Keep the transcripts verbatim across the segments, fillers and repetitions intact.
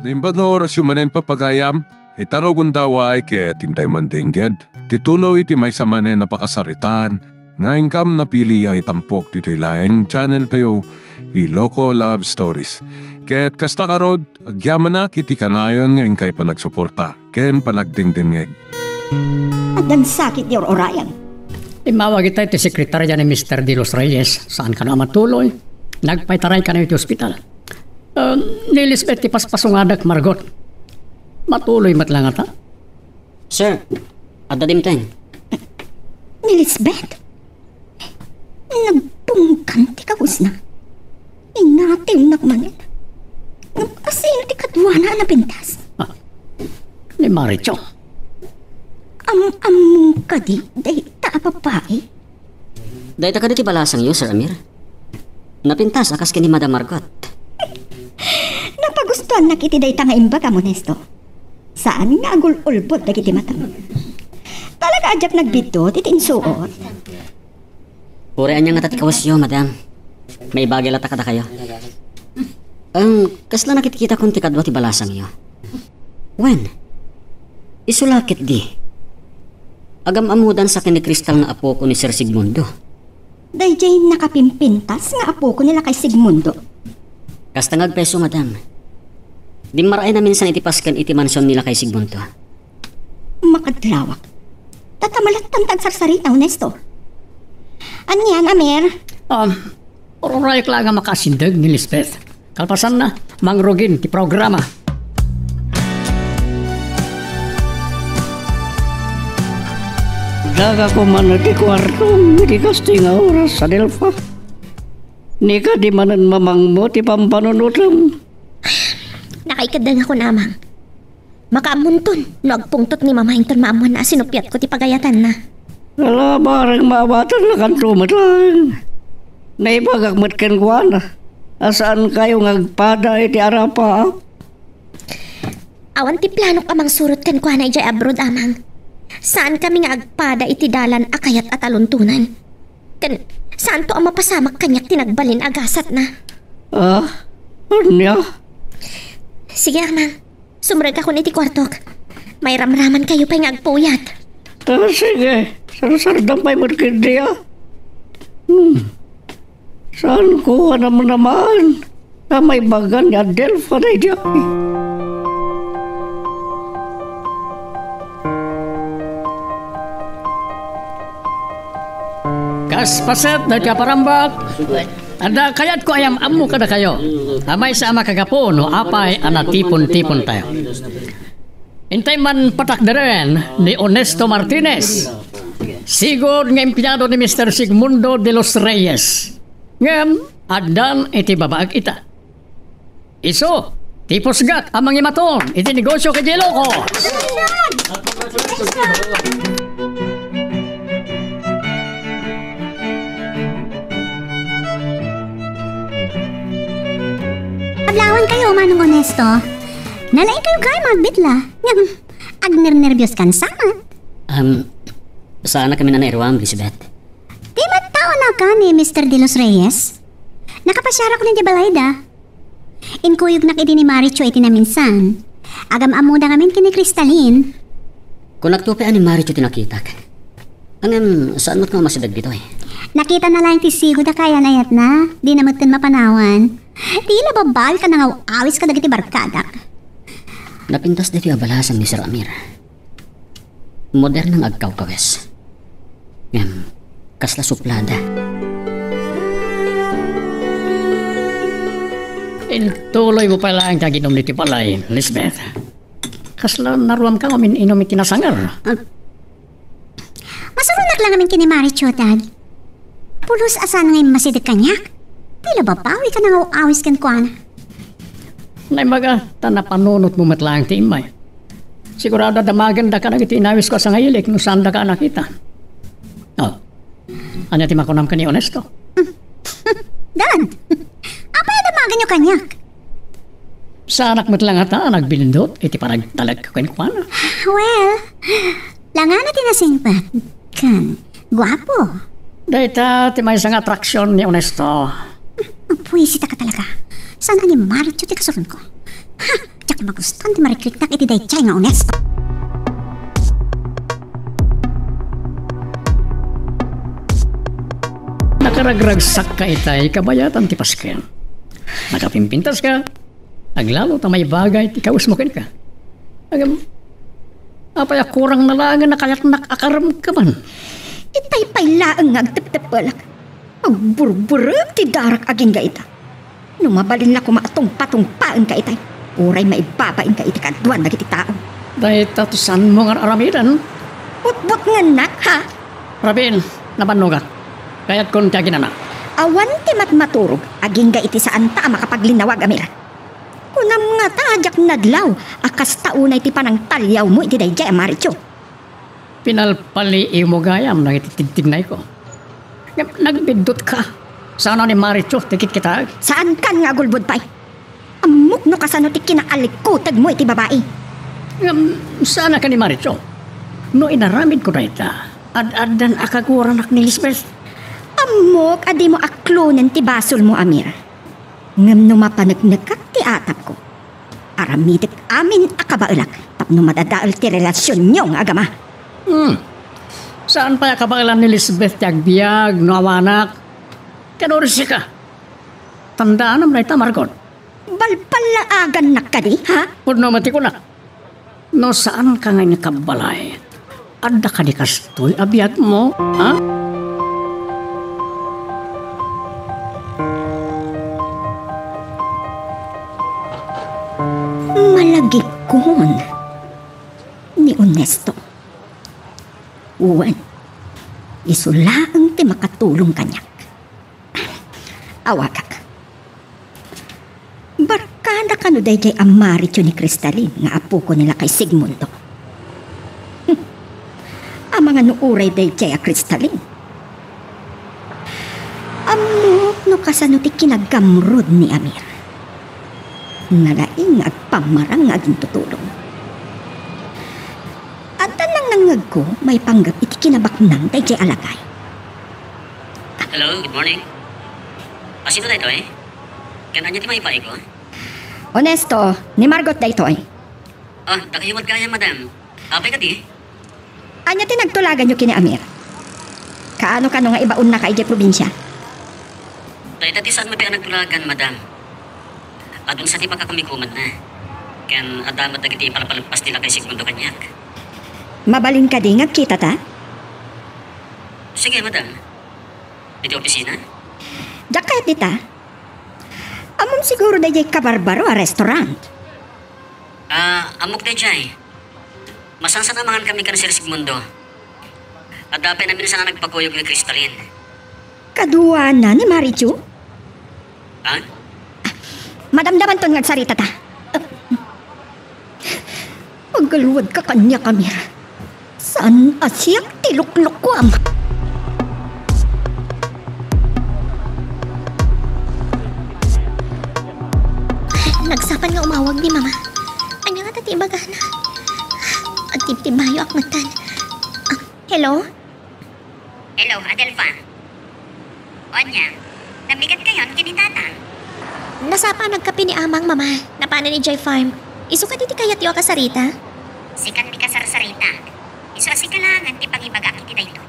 Naimbag nga orasyo manen, papagayam, ita nga gundaway ket intay man dengged ti tuloy iti maysa manen a pakasaritaan nga inkam napili a itampok ditoy laeng channel tayo, Ilocos Love Stories. Ket kasta ngarud, agyamanak iti kanayon nga inkay panagsuporta ken panagdengdengngeg. Addan sakit ti ur-urayam. Immawag itay ti sekretarya ni Mister De Los Reyes. Saan kano a matuloy? Nagpaitaray kano iti ospital. Ah, ni Lisbeth ti paspasungadak, Margot. Matuloy met la ngata? Sir, adda dimteng. Ni Lisbeth? Nagtungkam ti kawesna. Inatewnak manen. Ngem asino ti kaduana a napintas? Ah, ni Maricho. Am-ammom kadi dayta a babai? Dayta kadi ti balasangyo, Sir Amir? Napintas a kas ken ni Madam Margot. Napagustuannak iti dayta nga imbagam, Honesto. Saan nga agul-ulbod dagiti matam. Talaga a diak nagbiddut iti insuot. Uray ania ngata ti kawesyo, Madam. Maibagi latta kadakayo. Ang, kasla nakitkitakon ti kadua ti balasangyo. Wen, isu la ketdi. Agam-ammodan sa ken ni Crystal nga apoko ni Sir Sigmundo. Daydiay nakapimpintas nga apoko ni Lakay Sigmundo. Kasta nga agpeso, Madam. Dimmaray naminsan iti pasken iti mansion ni Lakay Sigmundo. Makadlawak. Tatamalattan ta agsarsarita, Honesto. Anian, Amir? Um, Ur-urayek la nga makaasindeg ni Lisbeth. Kalpasanna, mangrugin ti programa. Daga ko man ti kuartom iti kastoy nga oras, Adelfa. Ni kadi manen mamangmo ti pampanunotem. Nakaikeddengakon, Amang. Makaammonton no agpungtot ni Mama inton maammoanna a sinupiatko ti pagayatanna. Ala, bareng maawatannakanto met laeng. Naibagak met kenkuana a saankayo nga agpada iti arapaap. Awan ti planok a mangsurot kenkuana idiay abroad, Amang. Saankami nga agpada iti dalan a kayat a taluntonan. Ken saanto a mapasamak kaniak ti nagbalin a gasatna. Ah, ania? Sige, Amang. Sumrekakon iti kuartok. Mairamramankayo pay nga agpuyat. Ah, sige. Sarsardam pay met ketdi, a. Hmm. Saanko a namnamaan a maibagan ni Adelfa daydiay. Kas paset daytoy a parambag, adda kayatko a yam-ammo kadakayo a maysa a makagapu no apay a natipon-tipontayo. Intay man patakderen ni Honesto Martinez. Sigud nga empleyado ni Mister Sigmundo de los Reyes. Ngem addan iti babaag ita. Isu ti pusgak a mangimaton iti negosio iti Ilocos. Ablawankayo, Manong Honesto. Nalaingkayo gayam a agbitla. Ngem, agnernerbioskan sa met. Um, saanakami a nairuam, Lisbeth. Ti mattaona ka ni Mister De Los Reyes? Nakapasiarakon idiay balayda. Inkuyognak idi ni Maricho iti naminsan. Agam-ammoda ngamin ken ni Cristalin. Kunakto pay a ni Maricho ti nakitak. Ngem, saan met nga umasideg ditoy? Nakitana laeng ti sigud a kayan-ayatna. Dina metten mapanawan. Ti ila babawi ka nangaw-awis kadagiti barkadak. Napintas ditoy a balasang ni Sir Amir. Moderna nga agkawkawes. Ngem, kasla suplada. Intuloymo pay laeng ti aginom ditoy balay, Lisbeth. Kasla naruamka nga umin-inum iti nasanger. Ah, masuronak la ngamin ken ni Maricho, Dad. Pulos a saan nga immasideg kaniak. Ti la babawi ka nangaw-awis kenkuana. Naimbag a, ta napanunotmo met laeng ti immay. Sigurado a damagenda kadagiti inawisko a sangaili no saandaka a nakita. Oh. Ania ti makunam ken ni Honesto? Dad, apay a damagenyo kaniak? Saanak met la ngata a nagbindut iti panagtalekko kenkuana. Well, langana ti nasingpet ken guapo. Dayta ti maysa nga atraksion ni Honesto. Mabuisitak talaga. Saan a ni Maricho ti kasuronko? Ha! Diak magustuan ti marikriktnak iti daydiay nga Onesto. Nakaragragsak ka itay kabayatan ti pasken. Nakapimpintas ka. Aglalo ta maibagay ti kawesmo kenka. Ngem, apay a kurang na laengen a kayatnak a karemkeman? Itay pay laeng nga agteptepelak. Agburburek ti darak agingga ita. No mabalin la koma a tungpatungpaenka itay, uray maibabainka iti kaaduan dagiti tao. Dayta ti saanmo nga ar-aramiden? Butbutngennak, ha? Rabin, nabannogak. Kayatkon ti aginana. Awan ti matmaturog agingga iti saanta a makapaglinnawag, Amir. Kunam ngata a diak nadlaw a kasta unay ti panangtaliawmo iti daydiay a Maricho. Pinalpaliiwmo gayam dagiti tigtignayko. Ngem nagbiddutka. Saan a ni Maricho ti kitkitaek? Saankan nga agulbod pay. Ammok no kasano ti kinaalikutegmo iti babai. Ngem saan a ken ni Maricho? No inaramidko dayta, ad-addan a kaguranak ni Lisbeth. Ammok a dimo aklonen ti basolmo, Amir. Ngem no mapaneknekak ti atapko, aramidek amin a kabaelak tapno madadael ti relasionyo nga agama. Hmm. Saan pay a kabaelan ni Lisbeth ti agbiag no awanak? Ken uray sika. Tandaanam dayta, Margot. Balballaagannak kadi, ha? Pudno met ti kunak. No saanka nga inkabbalay, adda kadi kastoy a biagmo, ha? Malagipkon ni Onesto. Wen, isu laeng ti makatulong kaniak. Awagak. Barkada kano daydiay a Maricho ni Cristalin nga apoko ni lakay Sigmundo. Amangan no uray daydiay a Cristalin. Ammok no kasano ti kinagamrud ni Amir. Nalaing nga agpammarang nga agintutulong. Adda nangnangngegko maipanggep iti kinabaknang daydiay a lakay. Hello, good morning. Ah, sino daytoy? Ken ania ti maipaayko? Onesto, ni Margot daytoy. Ah, dakayo met gayam, madam. Apay kadi? Ania ti nagtulaganyo ken ni Amir? Kaano kano nga ibaonnaka idiay probinsia? Dayta ti saan met a nagtulagan, madam. Adun sa ti pakakumikumanna. Ken adda met dagiti ipalpalpas ni lakay Sigmundo kaniak. Mabalin kadi nga agkitata? Sige, madam. Iti opisina? Diak kayat dita. Ammom siguro daydiay kabarbaro a restaurant. Ah, ammok daydiay. Masansan a mangankami ken Sir Sigmundo. Adda pay naminsan a nagpakuyog ni Cristalin. Kaduana ni Marichu? Ha? Madamdamanton nga agsaritata. Aggalwadka kaniak, Amir. Saan a siak ti luklukuam. Nagsapa nga umawag ni Mama. Ania ngata ti ibagana? Agtibtibayoak metten. Ah, hello? Hello, Adelfa. O ania, nabigatkayon ken ni Tata? Nasapa a nagkape ni Amang, Mama. Napanen idiay farm. Isu kadi ti kayatyo a kasarita? Sika ti kasarsarita. Isu a sika laengen ti pangibagak iti daytoy.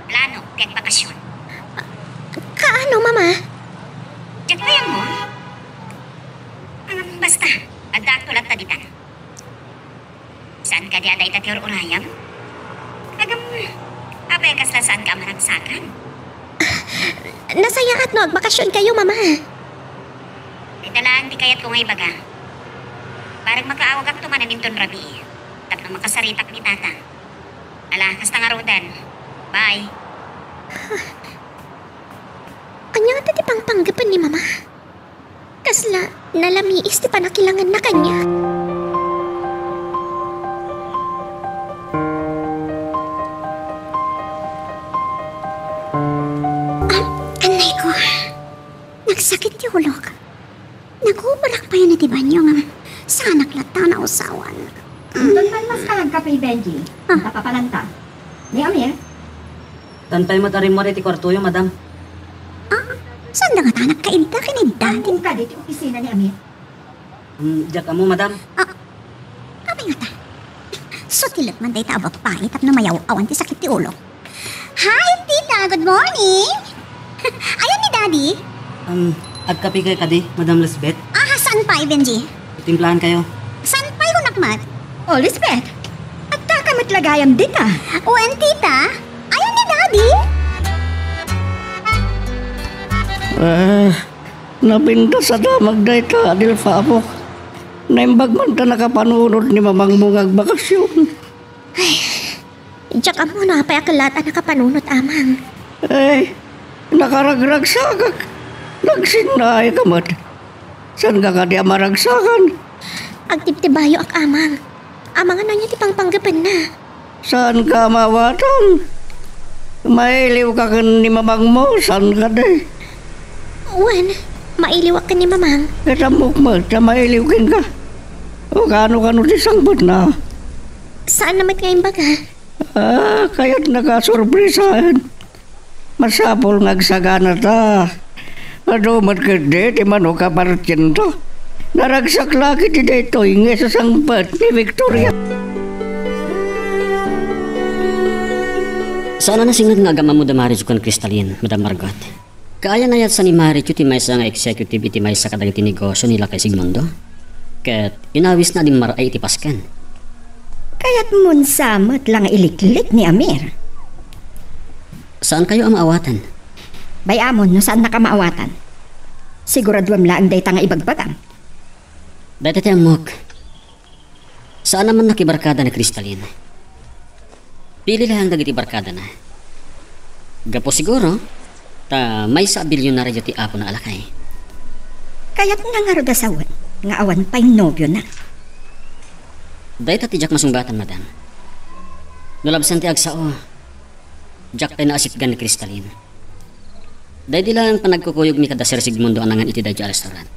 Plano ti agbakasyon. Kaano, Mama? Diak pay ammo? Ngem basta, addaakto latta dita. Saan kadi a dayta ti ur-urayam? Ngem, apay a kasla saanka a maragsakan? Nasayaat no agbakasionkayo, Mama. Dayta laeng ti kayatko nga ibaga. Bareng makaawagakto manen inton rabii, tapno makasaritak ni Tata. Ala, kasta ngaruden. Bye. Ania ngata ti pangpanggepen ni Mama? Kasla nalamiis ti pannakilangenna kaniak. Ah, anay ko. Nagsakit ti ulok. Nagubarak payen iti banio ngem saanak latta a nausawan. Inton man maska nga agkape, Benji, ah, anta papalanta. Ni Amir? Tan pay met a rimmuar iti kuartoyo, madam. Ah, saan da ngata nagkaidda ken ni Daddy? Ammom kadi ti opisina ni Amir? Hmm, diak ammo, madam. Ah, apay ngata? Sutilek man dayta a babbai tapno mayaw-awan ti sakit ti ulo. Hi, tita! Good morning! Ayan ni Daddy? Um, agkapekay kadi, Madam Lisbeth? Ah, saan pay, Benji? Timplaankayo. Saan pay, kunak met? Oh, Lisbeth! Adda ka met la gayam dita? Wen, tita. Ayan ni Daddy? Ah, napintas a damag dayta, Adelfa, apok. Naimbag man ta nakapanunot ni mamangmo nga agbakasyon. Ay, diak ammo no apay a kellat a nakapanunot, amang. Ay, nakaragragsakak. Nagsinnaay ka met. Saan ka kadi a maragsakan? Agtibtibayoak, amang. Amangan ania ti pangpanggepenna. Saan ka maawatan? Mailiw ka ken ni mamangmo, saan kadi? Wen, mailiwak ken ni mamang. Ket ammok met ta mailiw kenka. O kano-kano ti sangpetna? Saan na met nga imbaga? Ah, kayatna ka sorpresaen. Masapul nga agsagana ta. Adu met ketdi ti manok a partienta. Naragsak la ketdi daytoy nga isasangpet ni Victoria. Saan a nasingngeg nga agam-ammo da Marichu ken Cristalin, Madam Margot? Kaayan-ayatsa ni Marichu ti maysa nga executive iti maysa kadagiti negosio ni Lakay Sigmundo? Ket inawisna a dimmar-ay iti pasken. Kayatmon sa met la nga iliklik ni Amir? Saankayo a maawatan? Bay-amon no saannaka maawatan. Siguraduem laeng dayta nga ibagbagam. Dayta ti ammok. Saan a man nakibarkada ni Cristalin. Pili laeng dagiti barkadana. Gapu siguro, ta maysa a bilionario ti apona a lakay. Kayatna ngarud a sawen nga awan pay nobiona. Dayta ti diak masungbatan, madam. No labsan ti agsao, diak pay naasitgan ni Cristalin. Daydi laeng panagkukuyogmi kada Sir Sigmundo a nangan iti daydi a restaurant.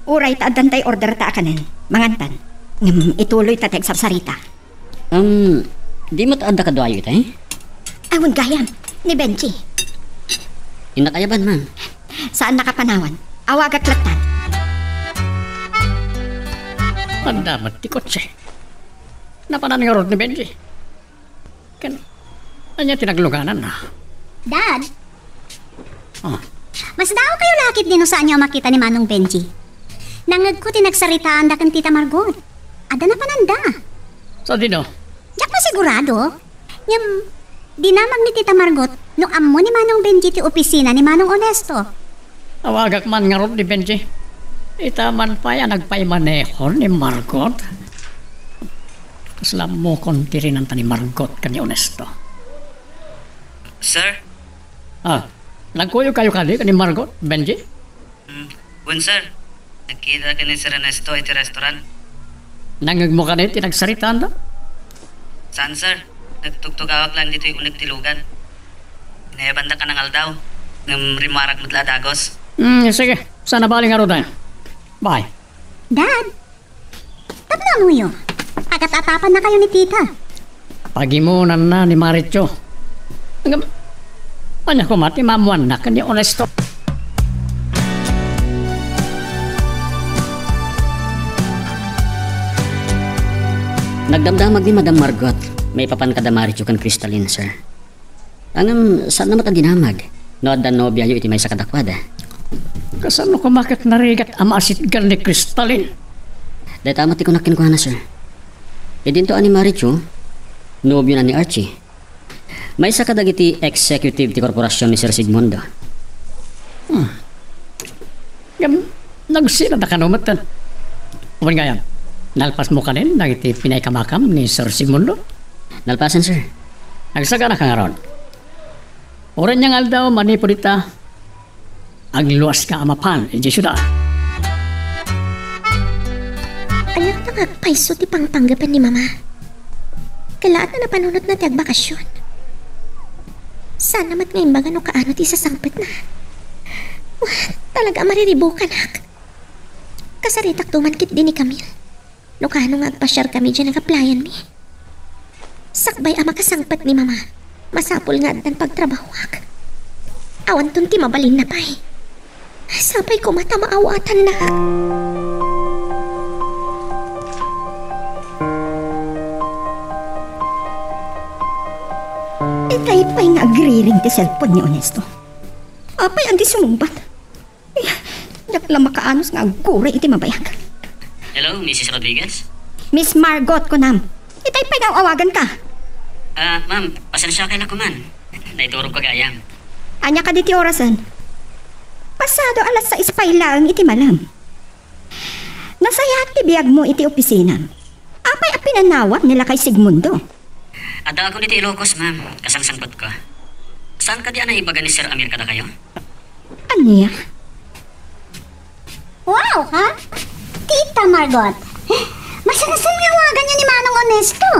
Uray ta addan tay order ta a kanen, mangantan. Ngem ituloy ta ti agsarsarita. Um, di met adda kaduayo itay? Awan gayam, ni Benji. Innak ayaban, ma'am. Saannaka panawan. Awagak latta. Adda met ti kotse. Napanan ngarud ni Benji. Ken, ania ti naglugananna? Dad? Ah. Masdaawkayo la ketdi no saanyo a makita ni Manong Benji. Nangngegko ti nagsaritaanda ken Tita Margot. Adda napananda. Sadino? Diak masigurado. Ngem, dinamag ni Tita Margot no ammo ni Manong Benji ti opisina ni Manong Onesto. Awagak man ngarud ni Benji. Ita man pay a nagpaimaneho ni Margot. Kasla ammokon ti rinanta ni Margot ken ni Onesto. Sir? Ah, nagkuyogkayo kadi ken ni Margot, Benji? Hmm, wen, sir. Nagkita ken ni Sir Ernesto iti restaurant. Nangngegmo kadi ti nagsaritaanda? Saan, sir. Nagtugtugawak lang ditoy uneg ti lugan. Inayabandak a nangaldaw, ngem rimmuarak met la a dagus. Hmm, sige. Saan a bali ngarud, eh. Bye. Dad, tapno ammoyo, agat-atapannakayo ni Tita. Pagimonanna ni Marichu. Ngem, ania koma ti maammoanna ken ni Onesto? Nagdamdamag ni Madam Margot maipapan kada Marichu ken Cristalin, sir. Ngem, saanna met a dinamag no adda nobiayo iti maysa kadakuada? Kasano koma ket narigat a maasitgan ni Cristalin? Dayta met ti kunak kenkuana, sir. Idinto a ni Marichu, nobiona ni Archie. Maysa kadagiti executive ti korporasion ni Sir Sigmundo. Hmm. Ngem, nagsinada kano metten? Wen gayam, nalpasmo kanen dagiti pinaikamakam ni Sir Sigmundo? Nalpasen, sir. Agsagana ka ngarud. Uray ania nga aldaw, manipud ita, agluaska a mapan idiay siudad. Ania nga agpayso ti pangpanggepen ni Mama? Kellaat a napanunotna ti agbakasyon. Saanna met nga imbaga no kaano ti sasangpetna. Talaga a mariribukanak. Kasaritakto man ketdi ni Camille. No kaano nga agpasiarkami diay nagaplayanmi. Sakbay a makasangpet ni Mama, masapul nga addan pagtrabahoak. Awanton ti mabalinna pay. Sapay koma ta maawatannak. Tay pay nga agriring ti cellphone ni Onesto. Apay a di sumungbat? Ay, diak la makaanus nga aguray iti mabayag. Hello, Missus Rodriguez? Miss Margot, kunam. Itay pay nga awagan ka. Ah, ma'am, pasensiakay la koman. Naiturogko gayam. Ania kadi ti orasen? Pasado alas sais pay laeng iti malem. Nasayaat ti biagmo iti opisinam. Apay a pinanawam ni Lakay Sigmundo? Addaakon iti Ilocos, ma'am. Kasangsangpetko. Saan kadi a naibaga ni Sir Amir kadakayo? Ania? Wow, ha? Tita Margot. Masangasan nga awaganyo ni Manong Onesto.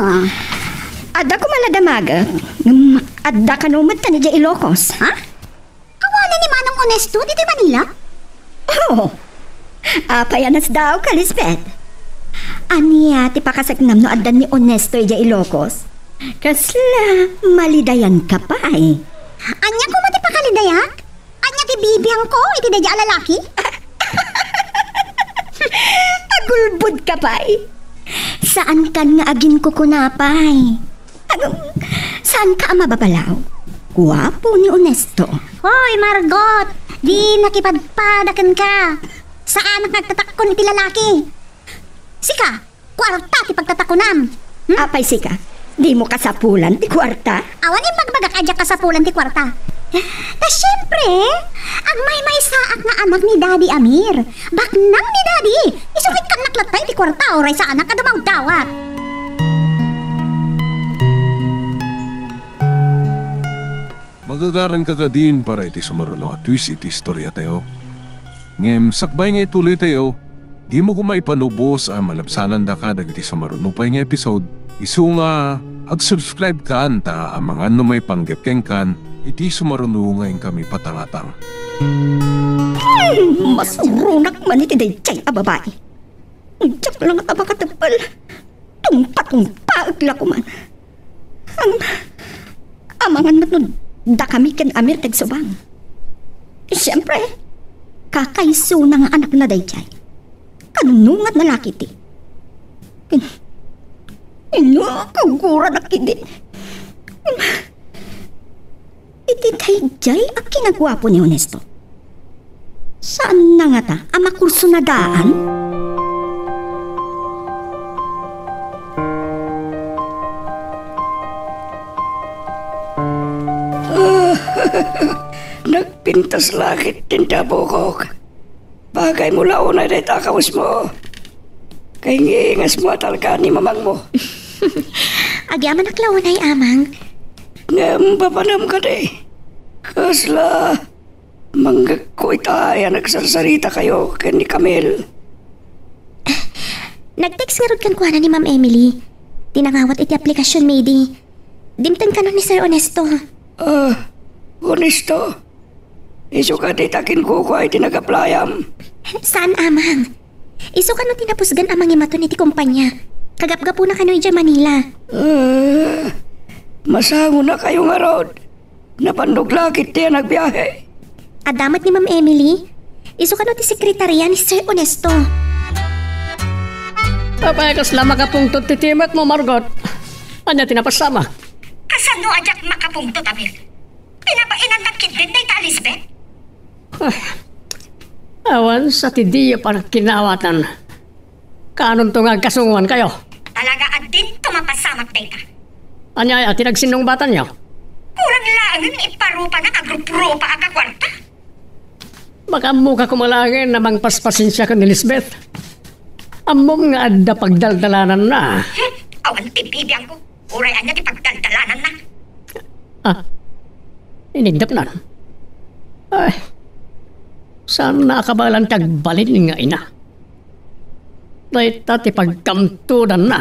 Adda koma la damagek, ngem adda kano met idiay Ilocos. Ha? Awanen ni Manong Onesto ditoy Manila? Oh, apay a nasdaawka, Lisbeth? Ania ti pakasaknam no addan ni Onesto idiay Ilocos? Kasla malidayanka pay. Ania koma ti pakalidayak? Ania ti bibiangko iti daydiay a lalaki? Agulbodka pay. Saankan nga aginkukuna pay. Agum, saanka a mababalaw? Guapo ni Onesto. Hoy, Margot! Di nakipadpada kenka. Saanak nga agtatakkon iti lalaki. Sika, kuarta ti pagtatakonam. Hmm? Apay sika, dimo kasapulan ti kuarta? Awan imbagbagak a diak kasapulan ti kuarta. Ta siempre, agmaymaysaak nga anak ni Daddy Amir. Baknang ni Daddy. Isu ket kannak latta iti kuarta, uray saanak a dumawdawat. Magagaranka kadin para iti sumaruno a twist iti istoriatayo. Ngem sakbay nga ituloytayo, dimo koma ipanubos a malabsanandaka dagiti sumaruno pay nga episode. Isu nga ag-subscribe kan ta amangan no maipanggep kenkan iti sumaruno nga inkami patangatang. Hmm, masuronak man iti daydiay a babai. Diak la ngata makatepel. Tungpa-tungpaek la koman. Am-, amangan met no dakami ken Amir ti agsubang. Siempre, kakaisuna nga anakna daydiay. Kanunongatna la ketdi. Ken, ino, kaguradak idi. Iti daydiay a kinaguapo ni Onesto, saanna ngata a makursunadaan? Nagpintas la ketdin ti abukok. Bagaymo la unay dayta a kawesmo. Kaingiingasmo a talka ni mamangmo. Agyamanak la unay, Amang. Ngem papanam kadi? Kasla manggekko itay a nagsarsarita kayo ken ni Camille. Nag-text ngarud kenkuana ni Ma'am Emily. Ti nangawat iti aplikasyon mi idi. Dimteng kano ni Sir Onesto. Ah, Onesto? Isu kadi ta kinkukua iti nag-applyam? Saan, Amang. Isu kano ti napusgan a mangimaton iti kompania. Kagapgapuna kano idiay Manila. Ah, masangonakayo ngarud. Napandog la ketdi a nagbiahe. Adda met ni Ma'am Emily. Isu kano ti sekretaria ni Sir Onesto. Apay kasla makapungtot ti timetmo, Margot? Ania ti napasamak? Kasano a diak makapungtot, Amir? Pinabainannak ketdin dayta a Lisbeth? Ay, awan sa ti diyo panagkinawatan. Kanonto nga agkasungoankayo? Talaga a dinto mapasamak dayta. Ania aya ti nagsinnungbatanyo? Kurang laengen nga iparupanak a grup-grupa a kakuarta. Makaammoka koma laengen a mangpaspasensia ken ni Lisbeth. Ammom nga adda pagdaldalananna. Hmm, awan ti bibiangko. Uray ania ti pagdaldalananna. Ah, inigdepnan. Ay, saanna a kabaelan ti agbalin nga ina. Dayta ti pagkamtudanna.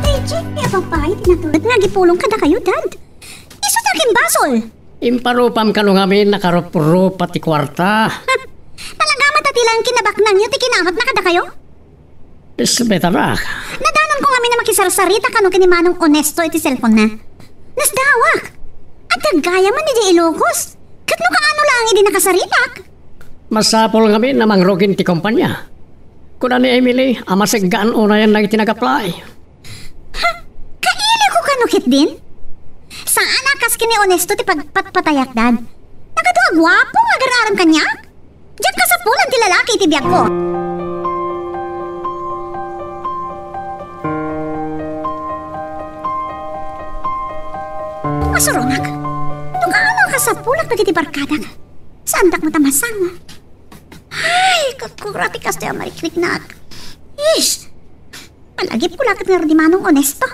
Daydiay ti apapay ti natured nga agipulong kadakayo, Dad. Isu ti akin basol. Imparupam kano ngamin a karuprupa ti kuarta. Talaga met a ti laeng kinabaknangyo ti kinamatna kadakayo? Respetarak. Nadanonko ngamin a makisarsarita kano ken ni Manong Onesto iti cellphone-na. Nasdaawak. Adda gayam man idiay Ilocos. Ket no kaano laeng idi nakasaritak? Masapul ngamin a mangrugin ti kompania. Kuna ni Emily a maseggaan unayen dagiti nag-apply. Ha? Kaileko kano ketdin? Saan a kas ken ni Onesto ti pagpatpatayak, Dad. Nagadu a guapo nga agar-aram kaniak? Diak kasapulan ti lalaki iti biagko. Masuronak. No kaano a kasapulak dagiti barkadak? Saandak met a masango. Ay, kakura ti kastoy a mariknaknak. Ish! Palagipko la ket ngarud ni Manong Onesto.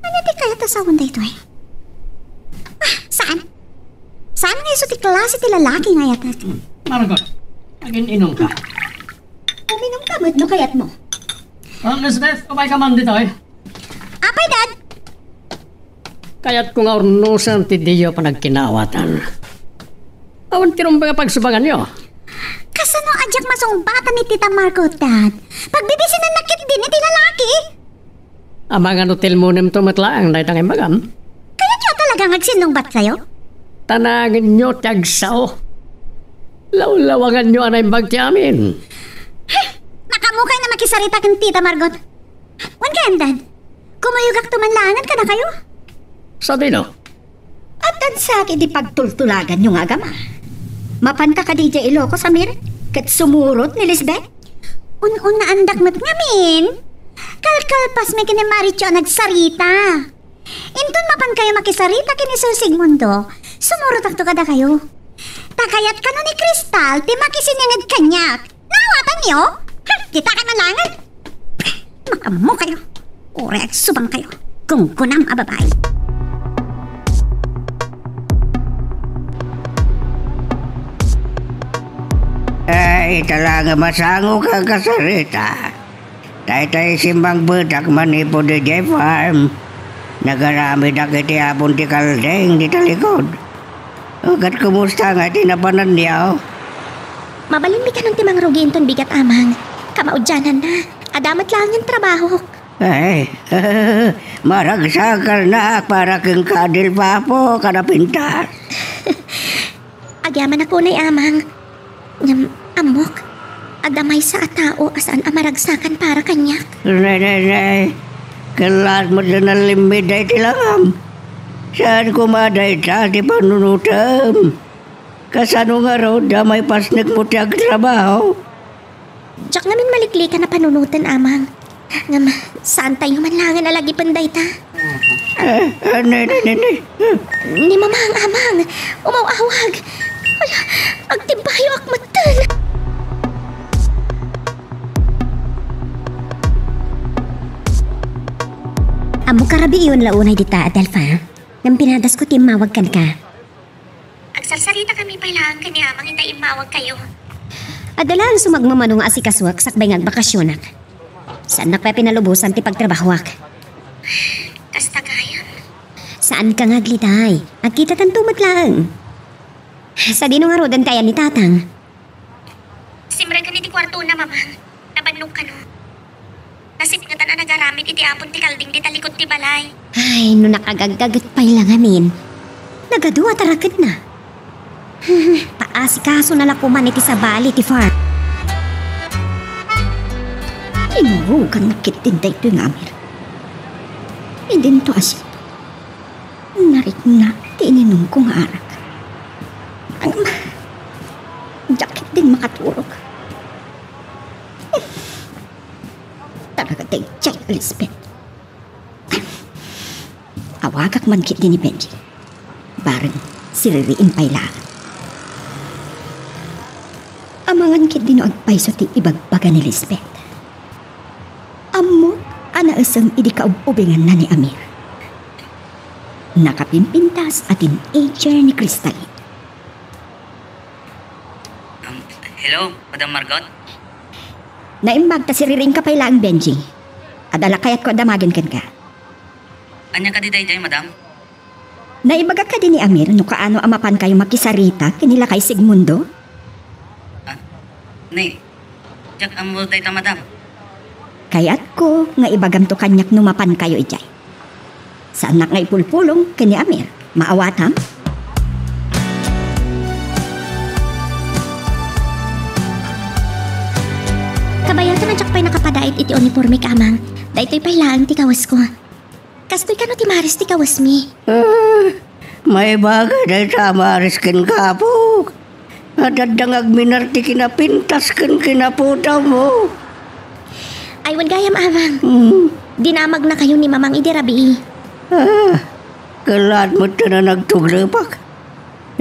Ania ti kayat a sawen daytoy? Ah, saan? Saan nga isu ti klase ti lalaki nga ayatek? Margot, agin-inumka. Uminumka met no kayatmo. Oh, Elizabeth, umayka man ditoy. Apay, Dad? Kayatko nga urnosen ti diyo panagkinaawatan. Awan ti rumbeng a pagsubanganyo. Kasano a diak masungbatan ni Tita Margot, Dad? Pagbibisinannak ketdin iti lalaki. Amangan no tilmonemto met laeng dayta nga imbagam. Kayatyo talaga nga agsinnungbatkayo? Tanagenyo ti agsao. Lawlawanganyo a naimbag ti amin. Heh! Nakaammokayo a makisarita ken Tita Margot. Wen kayam, Dad. Kumuyogakto man laengen kadakayo. Sadino? Addan sa iti pagtultulaganyo nga agama. Mapanka kadi idiay Ilocos, Amir? Ket sumurot ni Lisbeth? Un-unaandak met ngamin. Kalkalpasmi ken ni Maricho a nagsarita. Inton mapankayo makisarita ken ni Sir Sigmundo, sumurotakto kadakayo. Ta kayat kano ni Crystal ti makisininged kaniak. Naawatanyo? Hmm, ditak man laengen. Makaammokayo. Uray agsubangkayo. Gunggunam a babai. Ay, talaga masangoka a kasarita. Daytay simmangpetak manipud idiay farm. Nagaramidak iti apon ti kalding dita likod. O, ket kumusta nga ti napananyo? Mabalinmi kanon ti mangrugi inton bigat, Amang. Kamaudiananna, adda met laengen trabahok. Ay, maragsakannak para kenka, Dilpapo, kada pintas. Agyamanak unay, Amang. Ngem, ammok, adda maysa a tao a saan a maragsakan para kaniak. Nay, nay, nay. Kellaat met a nallimmid dayta langam. Saan koma dayta ti panunotem? Kasano ngarud a maipasnekmo ti agtrabaho? Diak ngamin maliklikan a panunoten, Amang. Ngem, saantayo man laengen a lagipen dayta. Eh, eh, ne, ne, ne, ne. Ni Mamang, Amang, umaw-awag. Ay, agtibbayoak metten. Ammok a rabiion la unay dita, Adelfa. Ngem pinadasko ti immawag kenka. Agsarsaritami pay laeng ken ni Amang ita immawagkayo. Adda laeng sumagmamano nga asikasuak sakbay nga agbakasionak. Saannak pay a pinalubosan ti pagtrabahoak. Kasta gayam. Saanka nga agliday. Agkitatanto met laeng. Sadino ngaruden ti ayan ni Tatang? Simrek iti kuartona, Mamang. Nabannogkano. Nasipngetan a nagaramid iti apon ti kalding dita likod ti balay. Ay, no nakagaggaget pay la ngamin. Nagadu a tarakedna. Paasikasona la koman iti sabali ti farm. Tinurogan met ketdin daytoy nga Amir. Idinto a siento. Nariknak ti ininumko nga arak. Ngem, diak ketdin makaturog. Talaga daydiay, Elizabeth. Awagak man ketdi ni Benji. Bareng siririim pay laeng. Amangan ketdi no agpayso ti ibagbaga ni Lisbeth. Ammok a naisem idi kaub-ubinganna ni Amir. Nakapimpintas a teenager ni Crystalline. Um, hello, Madam Margot? Naimbag ta siririingka pay laeng, Benji. Adda la kayatko a damagen kenka. Ania kadi daydiay, Madam? Naibaga kadi ni Amir no kaano a mapankayo makisarita ken ni Lakay Sigmundo? Ah, ni, diak ammo dayta, Madam. Kayatko nga ibagamto kaniak no mapankayo idiay. Saannak nga ipulpulong ken ni Amir. Maawatam? Kabayaten a diak pay nakapadait iti uniformek, Amang. Daytoy pay laeng ti kawesko. Kastoy kano ti maris ti kawesmi? Ah, maibaga dayta a maris ken ka, apok. Adda nga agminar ti kinapintas ken kinapudawmo. Ay, wen gayam, Amang. Hmm. Dinamagnakayo ni Mamang idi rabii. Ah, kellaat met ta nagtuglepak.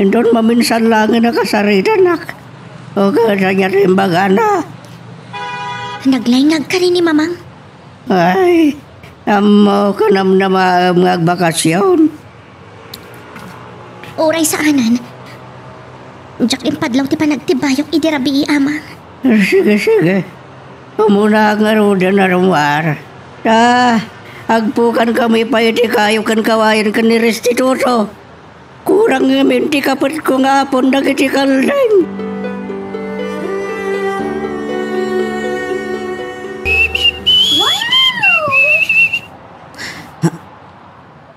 Inton maminsan laengen a kasaritanak. O, ket ania ti imbagana? Naglaingag kadi ni Mamang? Ay, ammok a namnamaem nga agbakasyon. Uray saanen. Diak impadlaw ti panagtibayok idi rabii, Amang. Sige, sige. Umuna ngaruden a rummuar. Ta, agpukankami pay iti kayo ken kawayen ken ni Restituto. Kurang ngamin ti kapetko nga apon dagiti kalding.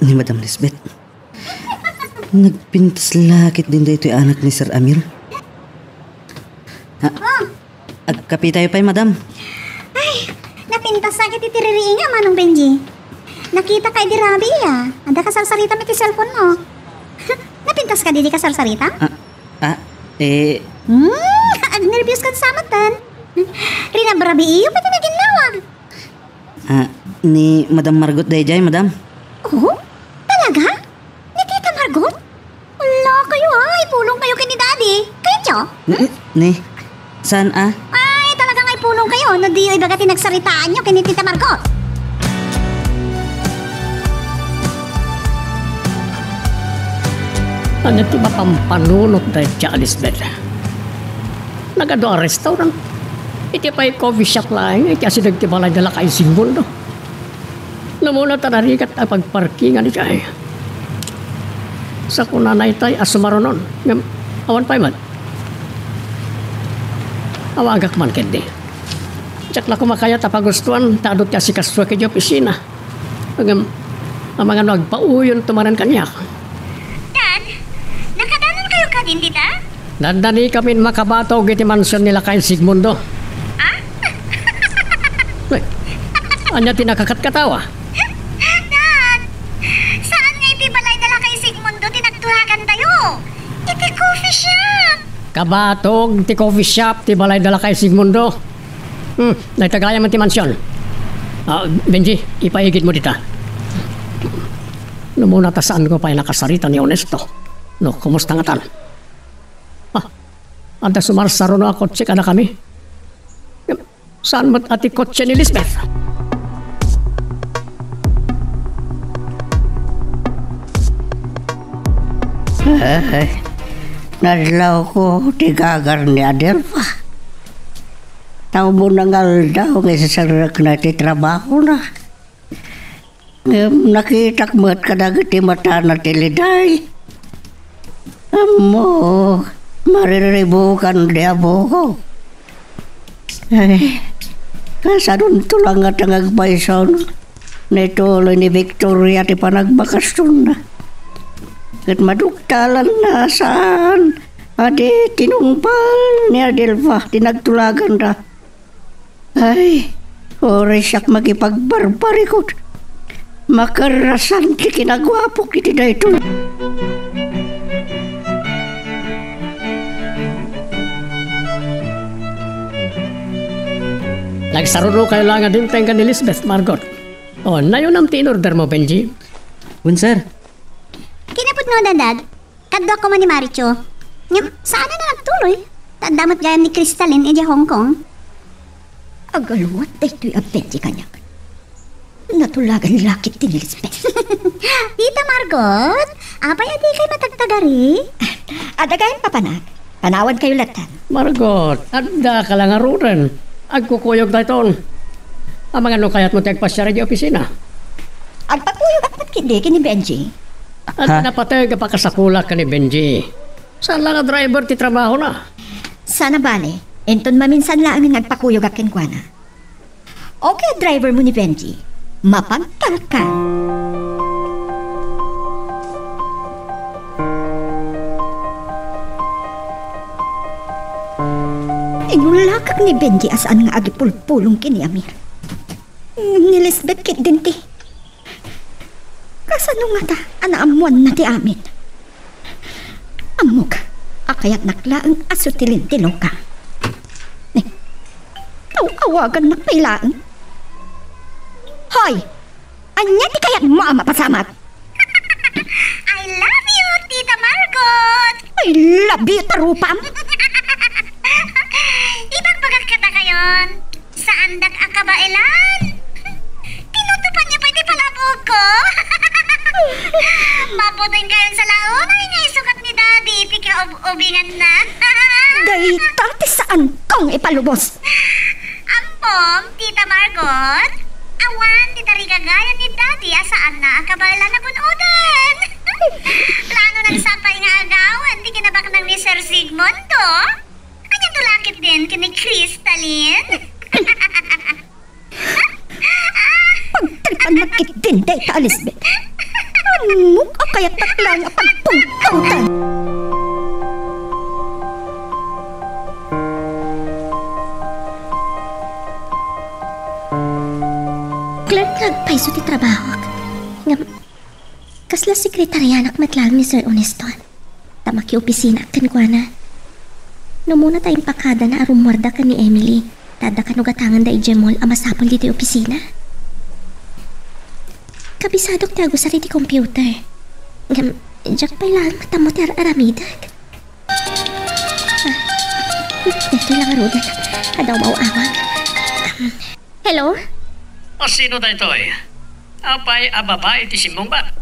Ni Madam Lisbeth. Nagpintas la ketdin daytoy anak ni Sir Amir. Ha? Agkapitayo pay, madam. Ay, napintas la ketdi ti ririinga, Manong Benji. Nakitaka idi rabii, a. Adda kasarsaritam iti cellphone mo. Napintas kadi idi kasarsarita? Ah, ah, eh. Hmm, agnerbios ka sa met, tan. Rinabrabiiyo pay ti naginnawag. Ah, ni Madam Margot daydiay, madam. Oh? Talaga? Ni Tita Margot? Ala kayo, ha? Ipulong kayo ken ni Daddy. Kayo, Cho? N-, n-, ni? Saan, ah? Ay, talaga nga ipulong kayo no diyo ibaga ti nagsaritaanyo ken ni Tita Margot. Ania ti mapampanunot dayta, Elizabeth? Nagadu a restaurant. Iti pay coffee shop laeng iti asideg ti balay da Lakay Sigmundo. Namuna ta narigat a pagparkingan idiay. Sa kunana itay a sumarunon. Ngem, awan pay met. Awagak man ketdi. Diak la koma kayat a pagustuan ta adu ti asikasuak idiay opisina. Ngem, amangan no agpauyonto manen kaniak. Dad, nakadanonkayo kadin dita? Dandanikamin makabatog iti mansion ni Lakay Sigmundo. Ah? Ay, ania ti nakakatkatawa? Dad, saan nga iti balay da Lakay Sigmundo ti nagtulagantayo? Iti coffee shop! Kabatog ti coffee shop ti balay da Lakay Sigmundo. Hmm, dayta gayam ti mansion. Ah, Benji, ipaigidmo dita. Namuna ta saanko pay nakasarita ni Honesto. No, kumusta ngatan? Ah, adda sumarsaruno a kotse kadakami. Saan met a ti kotse ni Lisbeth? Ay, nadlawko ti gagar ni Adelfa. Ta umuna nga aldaw nga iseserrekna ti trabahona. Ngem nakitak met kadagiti matana ti liday. Ammok, marirribukan di aboko. Ay, kasadonto la nga ti agpayson. Nituloy ni Victoria ti panagbakasonna. Ket maduktalanna saan a di tinungpal ni Adelfa ti nagtulaganda. Ay, uray siak makipagbarbarikut. Makerrasan ti kinaguapok iti daytoy. Nagsarunokayo la nga dimteng ken ni Lisbeth, Margot. O, nayonam ti in-order mo, Benji? Wen, sir. Kinapudno, Dad. Kaduak koma ni Maricho. Ngem, saan a nagtuloy? Ta adda met gayam ni Crystalline idiay Hong Kong. Agaluat daytoy a Benji kaniak. Natulagan la ketdi ni Lisbeth. Tita Margot, apay a dikay matagtagari? Adda gayam papanak. Panawankayo latta. Margot, addaka la ngaruden. Agkukuyog dayton. Amangan no kayatmo ti agpasiar idiay opisina. Agpakuyogak met ketdi ken ni Benji. Adda napateg a pakasapuak ken ni Benji. Saan la nga driver ti trabahona. Saan a bale, inton maminsan laengen nga agpakuyogak kenkuana. Okay, driver mo ni Benji. Mapagtalkan. Inulakak ni Benji a saan nga agipulpulong ken ni Amir. Ngem ni Lisbeth ketdin ti, kasano ngata a naammoanna ti amin? Ammok a kayatnak laeng a sutilin ti loka. Ni, aw-awagannak pay laeng. Hoy! Ania ti kayatmo a mapasamak? I love you, Tita Margot! I love you, tarupam! Ibagbagak kadakayon, saandak a kabaelan. Tinutopanyo pay ti palabokko. Maputoykayon sa launay nga isukat ni Daddy iti kaub-ubinganna. Dayta ti saankong ipalubos. Ammom, Tita Margot, awan ti tarigagayan ni Daddy a saanna a kabaelan a bun-oten. Planona sapay nga agawen ti kinabaknang ni Sir Sigmundo. Ania, tulakit din ken ni Crystalline? Pagtalpannak ketdin dayta a Lisbeth. Ammok a kayatnak laeng a pagpungpawtan. Clerk nga agpayso ti trabahok. Ngem, kasla sekretarianak met laeng ni Sir Honesto. Ta makiopisinaak kenkuana. No muna ta impakadana a rummuarda ken ni Emily, ta adda kano gatangenda idiay mall a masapul ditoy opisina. Kabisadok ti agusar iti computer. Ngem, diak pay laeng matammo ti ar-aramidek. Ah, daytoy la ngaruden. Adda umaw-awag. Um, hello? A sino daytoy? Apay a babai ti simmungbat?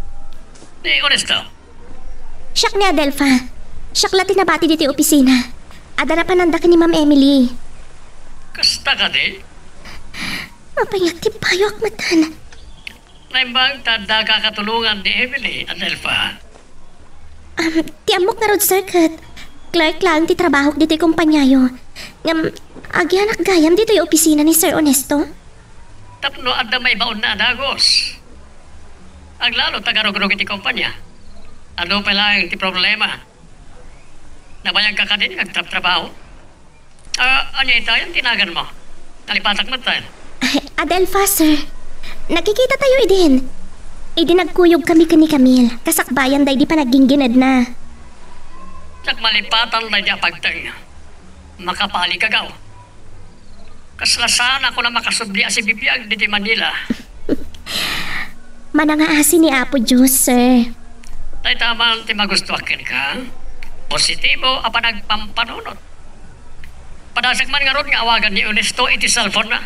Ni Honesto? Siak ni Adelfa. Siak la ti nabati ditoy opisina. Adda napananda ken ni Ma'am Emily. Kasta kadi? Apay nga ti payoak metten. Naimbag ta adda kakatulongan ni Emily, Adelfa. Um, ti ammok ngarud, sir, ket clerk laeng ti trabahok ditoy kompaniayo. Ngem, agianak gayam ditoy opisina ni Sir Honesto. Tapno adda maibaonna a dagus. Aglalo ta garugruk iti kompania. Adu pay laeng ti problema. Nabayagka kadin nga agtrabtrabaho? Ah, ania itayen ti naganmo? Nalipatak metten. Ay, Adelfa, sir. Nagkikitatayo idin. Idi nagkuyogkami ken ni Camille, kasakbayan daydi panaggingginedna. Diak malipatan daydi a pagteng. Makapaligagaw. Kasla saan a kuna makasubli a sibibiag ditoy Manila. Manangaasi ni Apo Dios, sir. Dayta man ti magustuak kenka. Positibo a panagpampanunot. Padasek man ngarud nga awagan ni Ernesto iti cellphone-na.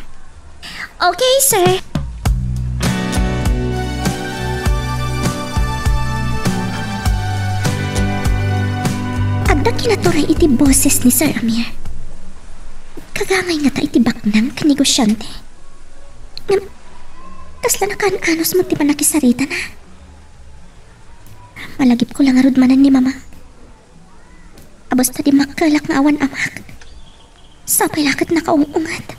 Okay, sir. Adda kinaturay iti boses ni Sir Amir. Kagangay ngata iti baknang ken negosiante. Ngem, kasla nakaan-anos met ti pannakisaritana. Malagipko la ngarud manen ni Mama. Basta dimmakkelak nga awan amak. Sapay la ket nakaung-unget.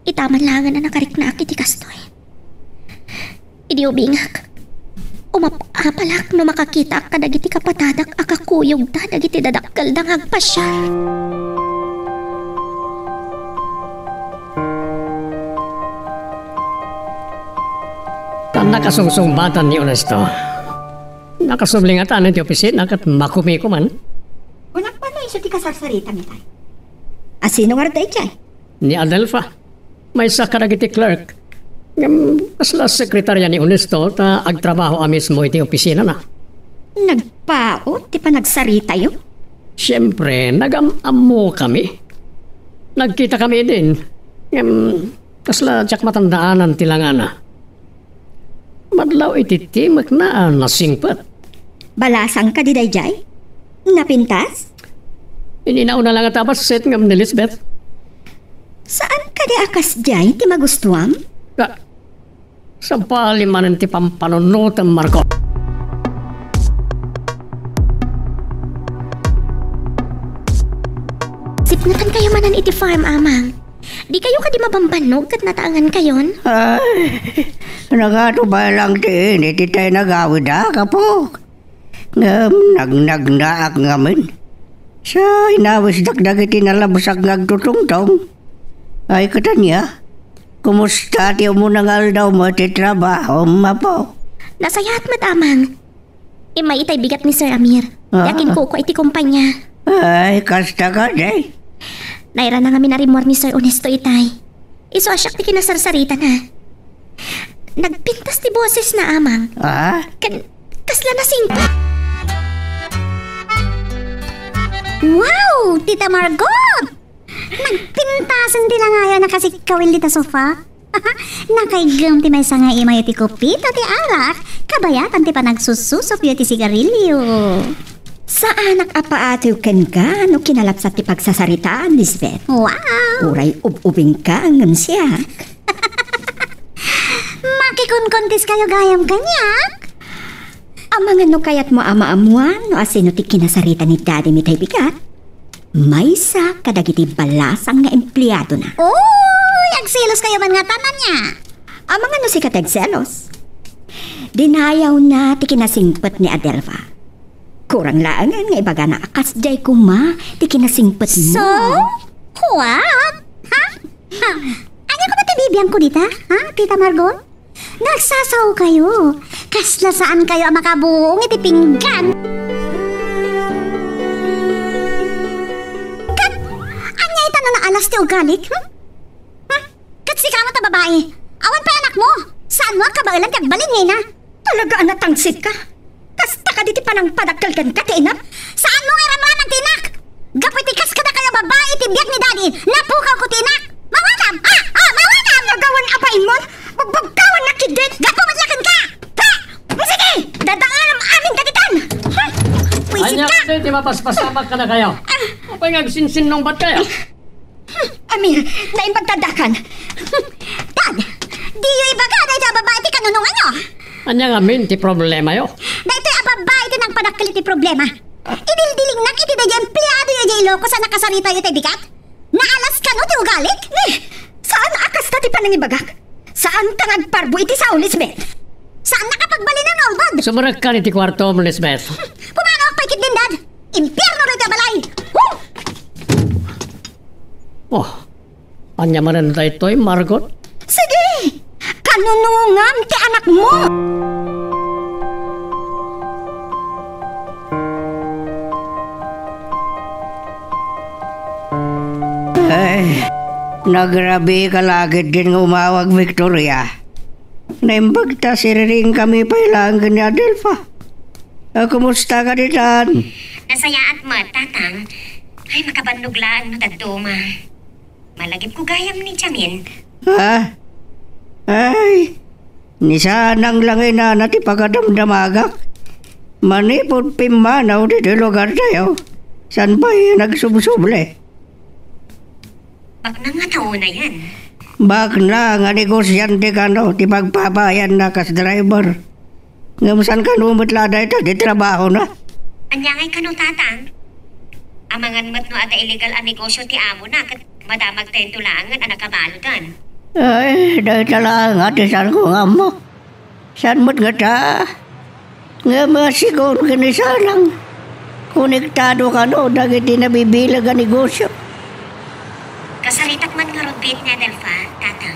Ita man laengen a nakariknaak iti kastoy. Idi ubingak, umap-apalak no makakitaak kadagiti kapatadak a kakuyogda dagiti dadakkelda nga agpasiar. Tan nakasungsungbatan ni Ernesto. Nakasubli ngata ti opisina ket makumiko man. Kunak pay no isu ti kasarsaritami tay. A sino ngarud daydiay? Ni Adelfa. Maysa kadagiti clerk. Ngem, kasla sekretaria ni Ernesto ta agtrabaho a mismo iti opisinana. Nagpaut ti panagsaritayo? Siempre, nagam-ammokami. Nagkitakami idin. Ngem, kasla diak matandaanan ti langana. Madlaw iti timekna a nasingpet. Balasang kadi daydiay? Napintas? Ininaw na lang a tabasset ngem ni Lisbeth. Saan kadi a kasdiay ti magustuam? Ka-, sabali manen ti pampanunutem, Marco. Sipngetankayo manen iti farm, Amang. Dikayo kadi mabambannog ket nataengankayon? Ay, nagatubay lang ti init iti inagawidak, apok. Ngem nagnagnaak ngamin. Sa inawisdak dagiti nalabsak nga agtutungtong. Ay, katanya, kumusta ti umuna nga aldawmo ti trabaho, Apo? Nasayaat met, Amang. Immay itay bigat ni Sir Amir. Ah. Yakin kuko iti kumpanya. Ay, kasta kadi. Nairana ngamin a rimmuar ni Sir Ernesto itay. Isu a siak ti kinasarsaritana. Nagpintas ti bosesna, Amang. Ah? Ken, kasla nasingpet. Wow! Tita Margot! Nagpintasen ti langayo a nakasikkawil dita sofa. Nakaiggem ti maysa nga imayo ti kupit a ti arak, kabayatan ti panagsussusupyo ti sigarilyo. Saanak a paatiw kenka no kinalapsat ti pagsasaritaan, Lisbeth. Wow! Uray ub-ubingka ngem siak. Makikunkontis kayo gayam kaniak? Amangan no kayatmo a maammuan no asino ti kinasarita ni Daddy mi tay bigat, maysa kadagiti balasang nga empleadona. Uy, agselos kayo man ngata ania? Amangan no sika ti agselos. Dinayawna ti kinasingpet ni Adelfa. Kurang laengen nga ibagana a kasdiay koma ti kinasingpetmo. So? What? Ha? Ha? Ania koma ti bibiangko dita? Ha, Tita Margot? Nagsasao kayo. Kasla saan kayo a makabuong iti pinggan. Ket, ania ita no naalas ti ugalik? Hmm? Ha? Ket sika met a babai, awan pay anakmo. Saanmo a kabaelan ti agbalin nga ina? Talaga a natangsit ka? Kasta kadi ti panangpadakkel kenka ti inak? Saanmo nga iramraman ti inak? Gapu iti kas kadakayo a babai iti biag ni Daddy, napukawko ti inak. Mawatam! Ah! Ah! Mawatam! Agawan a bainmon? Bugbugtawannak ketdin! Gapu met la kenka! Ha! Sige! Dadaanam amin dagitoy! Ha! Pwisit ka! Ania ti mapaspasamak kadakayo? Ah! Apay nga agsinsinnungbat kayo? Hmm, Amir, naimbag ta addakan. Dad, diyo ibaga dayta a babai ti kanunonganyo. Ania ngamin ti problemayo? Daytoy a babai ti nangpadakkel iti problema. Idildilingnak iti daydiay empleadoyo idiay Ilocos a nakasaritayo iti bigat. Naalas kano ti ugalik? Ni, saan a kasta ti panangibagak? Saanka nga agparbo iti sao, Lisbeth? Saannak a pagbalinen nga ulbod. Sumrekkan iti kuartom, Lisbeth. Pumanaw pay ketdin, Dad. Impierno daytoy a balay. Huh! Oh, ania manen daytoy, Margot? Sige! Kanunongam ti anakmo! Ay, nagrabi ka la ketdin nga umawag, Victoria. Naimbag ta siriring kami pay laeng ken ni Adelfa. Ah, kumusta ka ditan? Nasayaat met, Tatang. Ay, makabannog laeng no dadduma. Malagipko gayam ni Jamin. Ha? Ay, ni sanang la nga inana ti pagadamdamagak. Manipud pimmanaw ditoy lugartayo, saan pay nagsubsubli? Baknang nga tao na yan. Baknang nga negosiante kano ti pagpapayanna kas driver. Ngem saan kano met la dayta ti trabahona? Ania ngay kano, Tatang? Amangan met no adda illegal a negosyo ti amona ket madamagtayo laengen a nakabaludan. Ay, dayta laeng ti saanko nga ammo. Saan met ngata? Ngem siguro ken ni sanang konektado kano dagiti nabibileg a negosyo. Kasaritak man ngarud biit ni Adelfa, Tatang.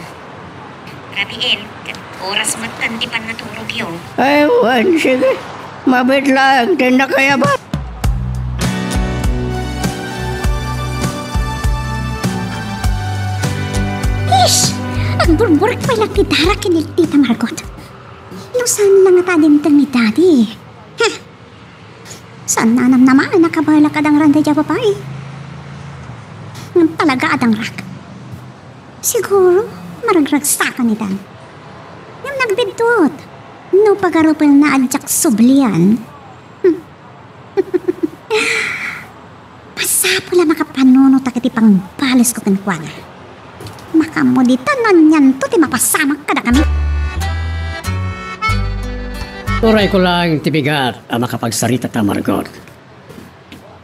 Rabiin, ket oras met ti pannaturogyo. Ay, wen, sige. Mabiit laeng ti nakayaban. Ish! Agburburek pay la ti dara ken ni Tita Margot. No saan la ngata dinteng ni Daddy. Heh! Saan a namnama a nakabalak a dangran daydiay a babai? Ngem talaga a dangrak. Siguro, maragragsakan itan. Ngem nagbiddut. No pagarupelna a diak sublian. Hmm. Masapul a makapanunotak iti pangbalesko kenkuana. Makaammo ditan no anianto ti mapasamak kadakami. Urayko laeng ti bigat a makapagsarita ta, Margot.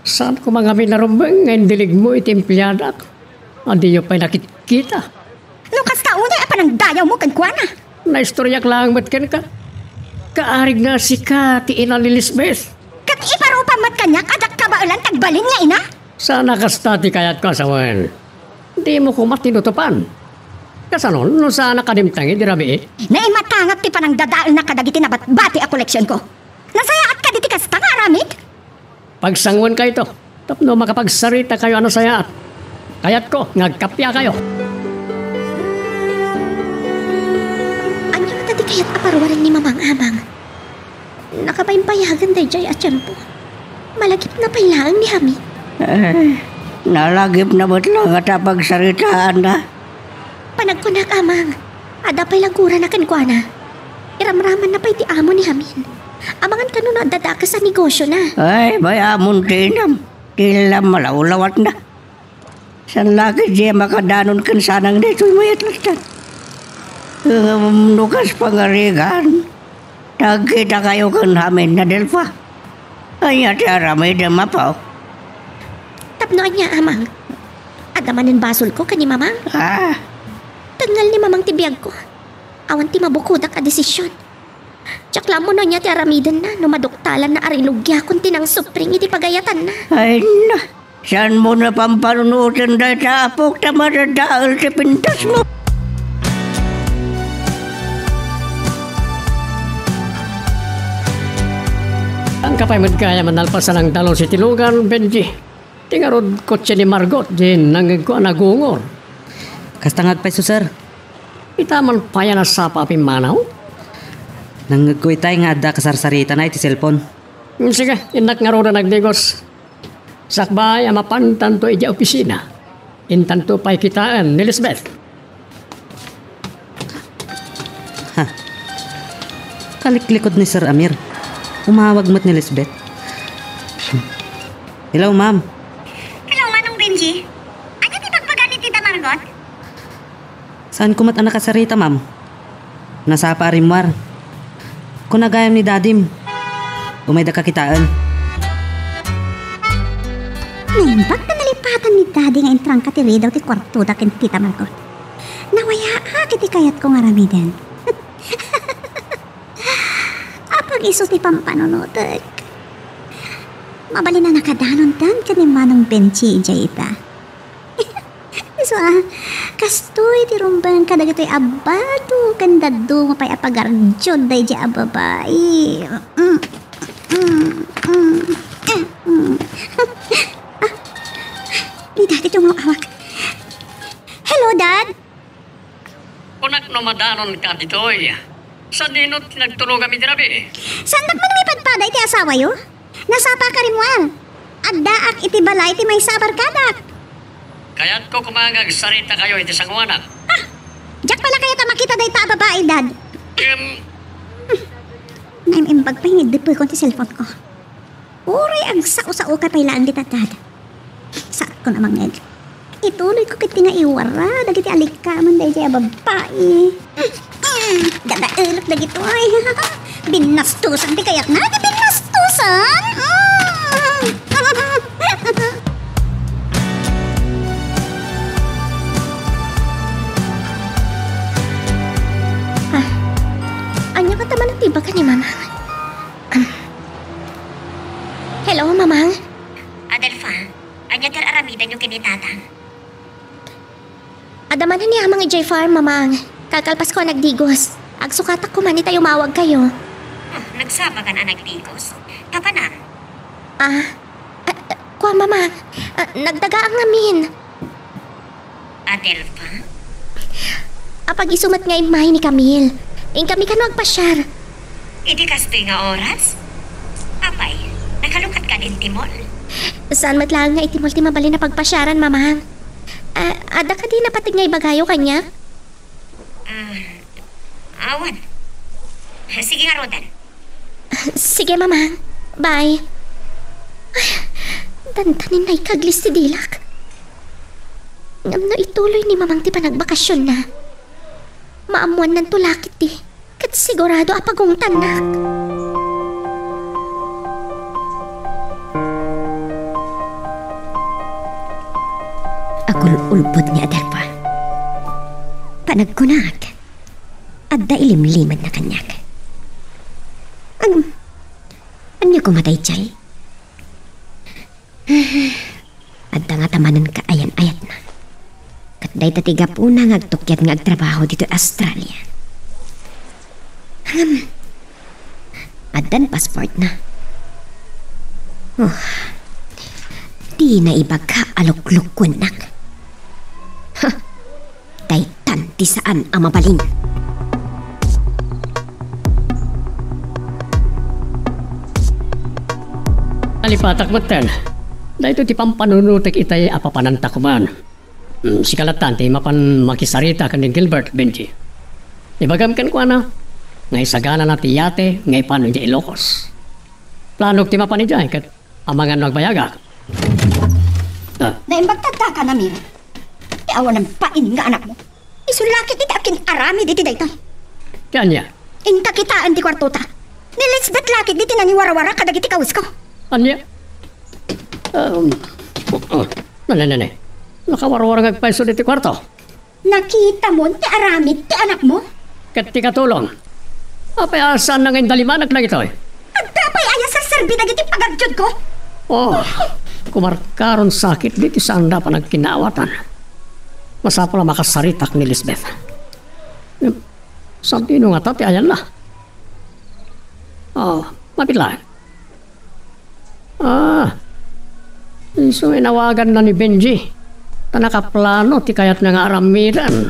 Saan koma ngamin a rumbeng nga indiligmo iti empleadak a diyo pay nakitkita. No kasta unay a panangdayawmo kenkuana. Naistoriak laeng met kenka. Kaarigna a sika ti ina ni Lisbeth. Ket iparupam Mat kaniak, adda kabaelan ti agbalin nga ina? Saan a kasta ti kayatko a sawen. Dimo koma tinutupan. Kasano no saan a kadimteng idi rabii? Naimatangak ti panangdadaelna kadagiti nabatbati a koleksionko. Nasayaat kadi ti kasta nga aramid? Pagsangoenkayto tapno makapagsarita kayo a nasayaat. Kayatko nga agkappia kayo. Ania ngata ti kayat a paruaren ni Mamang, Amang? Nakapaimpayagan daydiay a tiempo. Malagipna pay laeng ni Hamin. Eh, nalagipna met laeng ta pagsaritaanna. Panagkunak, Amang, adda pay lagurana kenkuana. Iramramanna pay ti amo ni Hamin. Amangan kano no adda dakes a negosiona. Ay, bay-amon ti inam. Ti la malawlawatna. Saan la ketdi a makadanon ken sanang daytoy mayat latta. Ngem no kas pangarigan, ta agkitakayo ken Hamin, Adelfa. Ania ti aramidem, Apo? Tapno ania, Amang? Adda manen basolko ken ni Mamang? Ah. Tengngel ni Mamang ti biagko. Awan ti mabukodak a desisyon. Diak la ammo no ania ti aramidenna no maduktalanna a rinugiakon ti nangsupring iti pagayatanna. Ay, na. Saanmo a pampanunoten dayta apok ta madadael ti pintasmo? Saan ka pay met gayam a nalpasan a nangdalus iti lugar, Benji? Ti ngarud kotse ni Margot, di nangngegko a nagungor. Kasta nga agpayso, sir. Ita man pay a nasapa a pimmanaw? Nangngegko itay nga adda kasarsaritana iti cellphone. Hmm, sige, innak ngaruden agdigos. Sakbay a mapantanto idiay opisina, intanto pay kitaen ni Lisbeth. Ha. Kaliklikod ni Sir Amir. Umawag met ni Lisbeth. Hello, ma'am. Hello, Manong Benji. Ania ti ibagbaga ni Tita Margot? Saanko met a nakasarita, ma'am. Nasapa a rimmuar. Kuna gayam ni Dadim, umayda ka kitaen. Naimbag ta nalipatan ni Dadi nga intrangka ti ridaw ti kuartoda ken Tita Margot. Nawayaak iti kayatko nga aramiden. Apag isu ti pampanunotek. Mabalin a nakadanontan ken ni Manong Benji idiay ita. Isu a, kastoy ti rumbeng kadagitoy a bado ken dadduma pay a pagardiod daydiay a babai. Mm, mm, mm, mm. Ah, ni Dadi ti umaw-awag. Hello, Dad. Kunak no madanonka ditoy. Sadino ti nagtulogam iti rabii? Saandak man nga ipadpada iti asawayo? Nasapaka rimmuar. Addaak iti balay ti maysa a barkadak. Kayatko koma nga agsaritakayo iti sangoanak. Ah! Diak pay la kayat a makita dayta a babai, Dad. Em. Naim-imbag pay nga iddepekon ti cellphone ko. Uray agsao-saoka pay laeng dita, Dad. Saakon a mangngeg. Ituloyko ketdi nga iwara dagiti alikamen daydiay a babbai. Dadaelek dagitoy. Binnastosan ti kayatna, ti binnastosan. Ah, ania ngata manen ti ibaga ni Mamang? Hello, Mamang? Adelfa, ania ti ar-aramidenyo ken ni Tatang? Adda manen ni Amang idiay farm, Mamang. Kalkalpasko a nagdigos. Agsukatak koma ita umawagkayo. Ah, nagsabakan a nagdigos? Papanam? Ah, ah, ah, kua, Mamang. Ah, nagdagaang ngamin. Adelfa? Apag isu met nga immay ni Camille. Inkami kano agpasiar. Idi kastoy nga oras? Apay, nakalukat kadi iti mall? Saan met laeng nga iti mall ti mabalin a pagpasiaran, Mamang. Ah, adda kadi napateg nga ibagayo kaniak? Ah, awan. Sige ngaruden. Sige, Mamang. Bye. Ay, dandanin naikaglis ti dilak. Ngem no ituloy ni Mamang ti panagbakasionna, maammuannanto la ketdi. Ket sigurado a pagungtannak. Agul-ulbod ni Adelfa. Panagkunak, adda ilimlimenna kaniak. Ang, ania koma daydiay? Adda ngata manen kaayan-ayatna. Ket dayta ti gapuna nga agtukyad nga agtrabaho ditoy Australia. Ngem, addan passportna. Oh, dina ibaga a luklukkuennak. Ha! Daytan ti saan a mabalin. Nalipatak metten. Daytoy ti pampanunotek itay a papananta koman. Hmm, sika lattan ti mapan makisarita ken ni Gilbert, Benji. Ibagam kenkuana nga isaganana ti yate nga ipan idiay Ilocos. Planog ti mapan idiay ket amangan no agbayagak. Ah. Naimbag ta adda ka, Amir. Ti awanan pain nga anakmo. Isu la ketdi ti akin-aramid iti daytoy. Ti ania? Inka kitaen ti kuartota. Ni Lisbeth la ketdi ti nangiwarawara kadagiti kawesko. Ania? Um, uh, uh, nane, nane. Nakawarawara nga agpayso ditoy kuarto. Nakitamon ti aramid ti anakmo? Ket ti katulong. Apay a saanna nga indalimanak dagitoy? Adda pay aya serserbi dagiti pagagidko? Oh, kumarkaron sakit ditoy saanda panagkinawatan. Masapul a makasaritak ni Lisbeth. Sadino ngata ti ayanna? Oh, mapit laeng. Ah, isu inawaganna ni Benji. Ta nakaplano ti kayatna nga aramiden.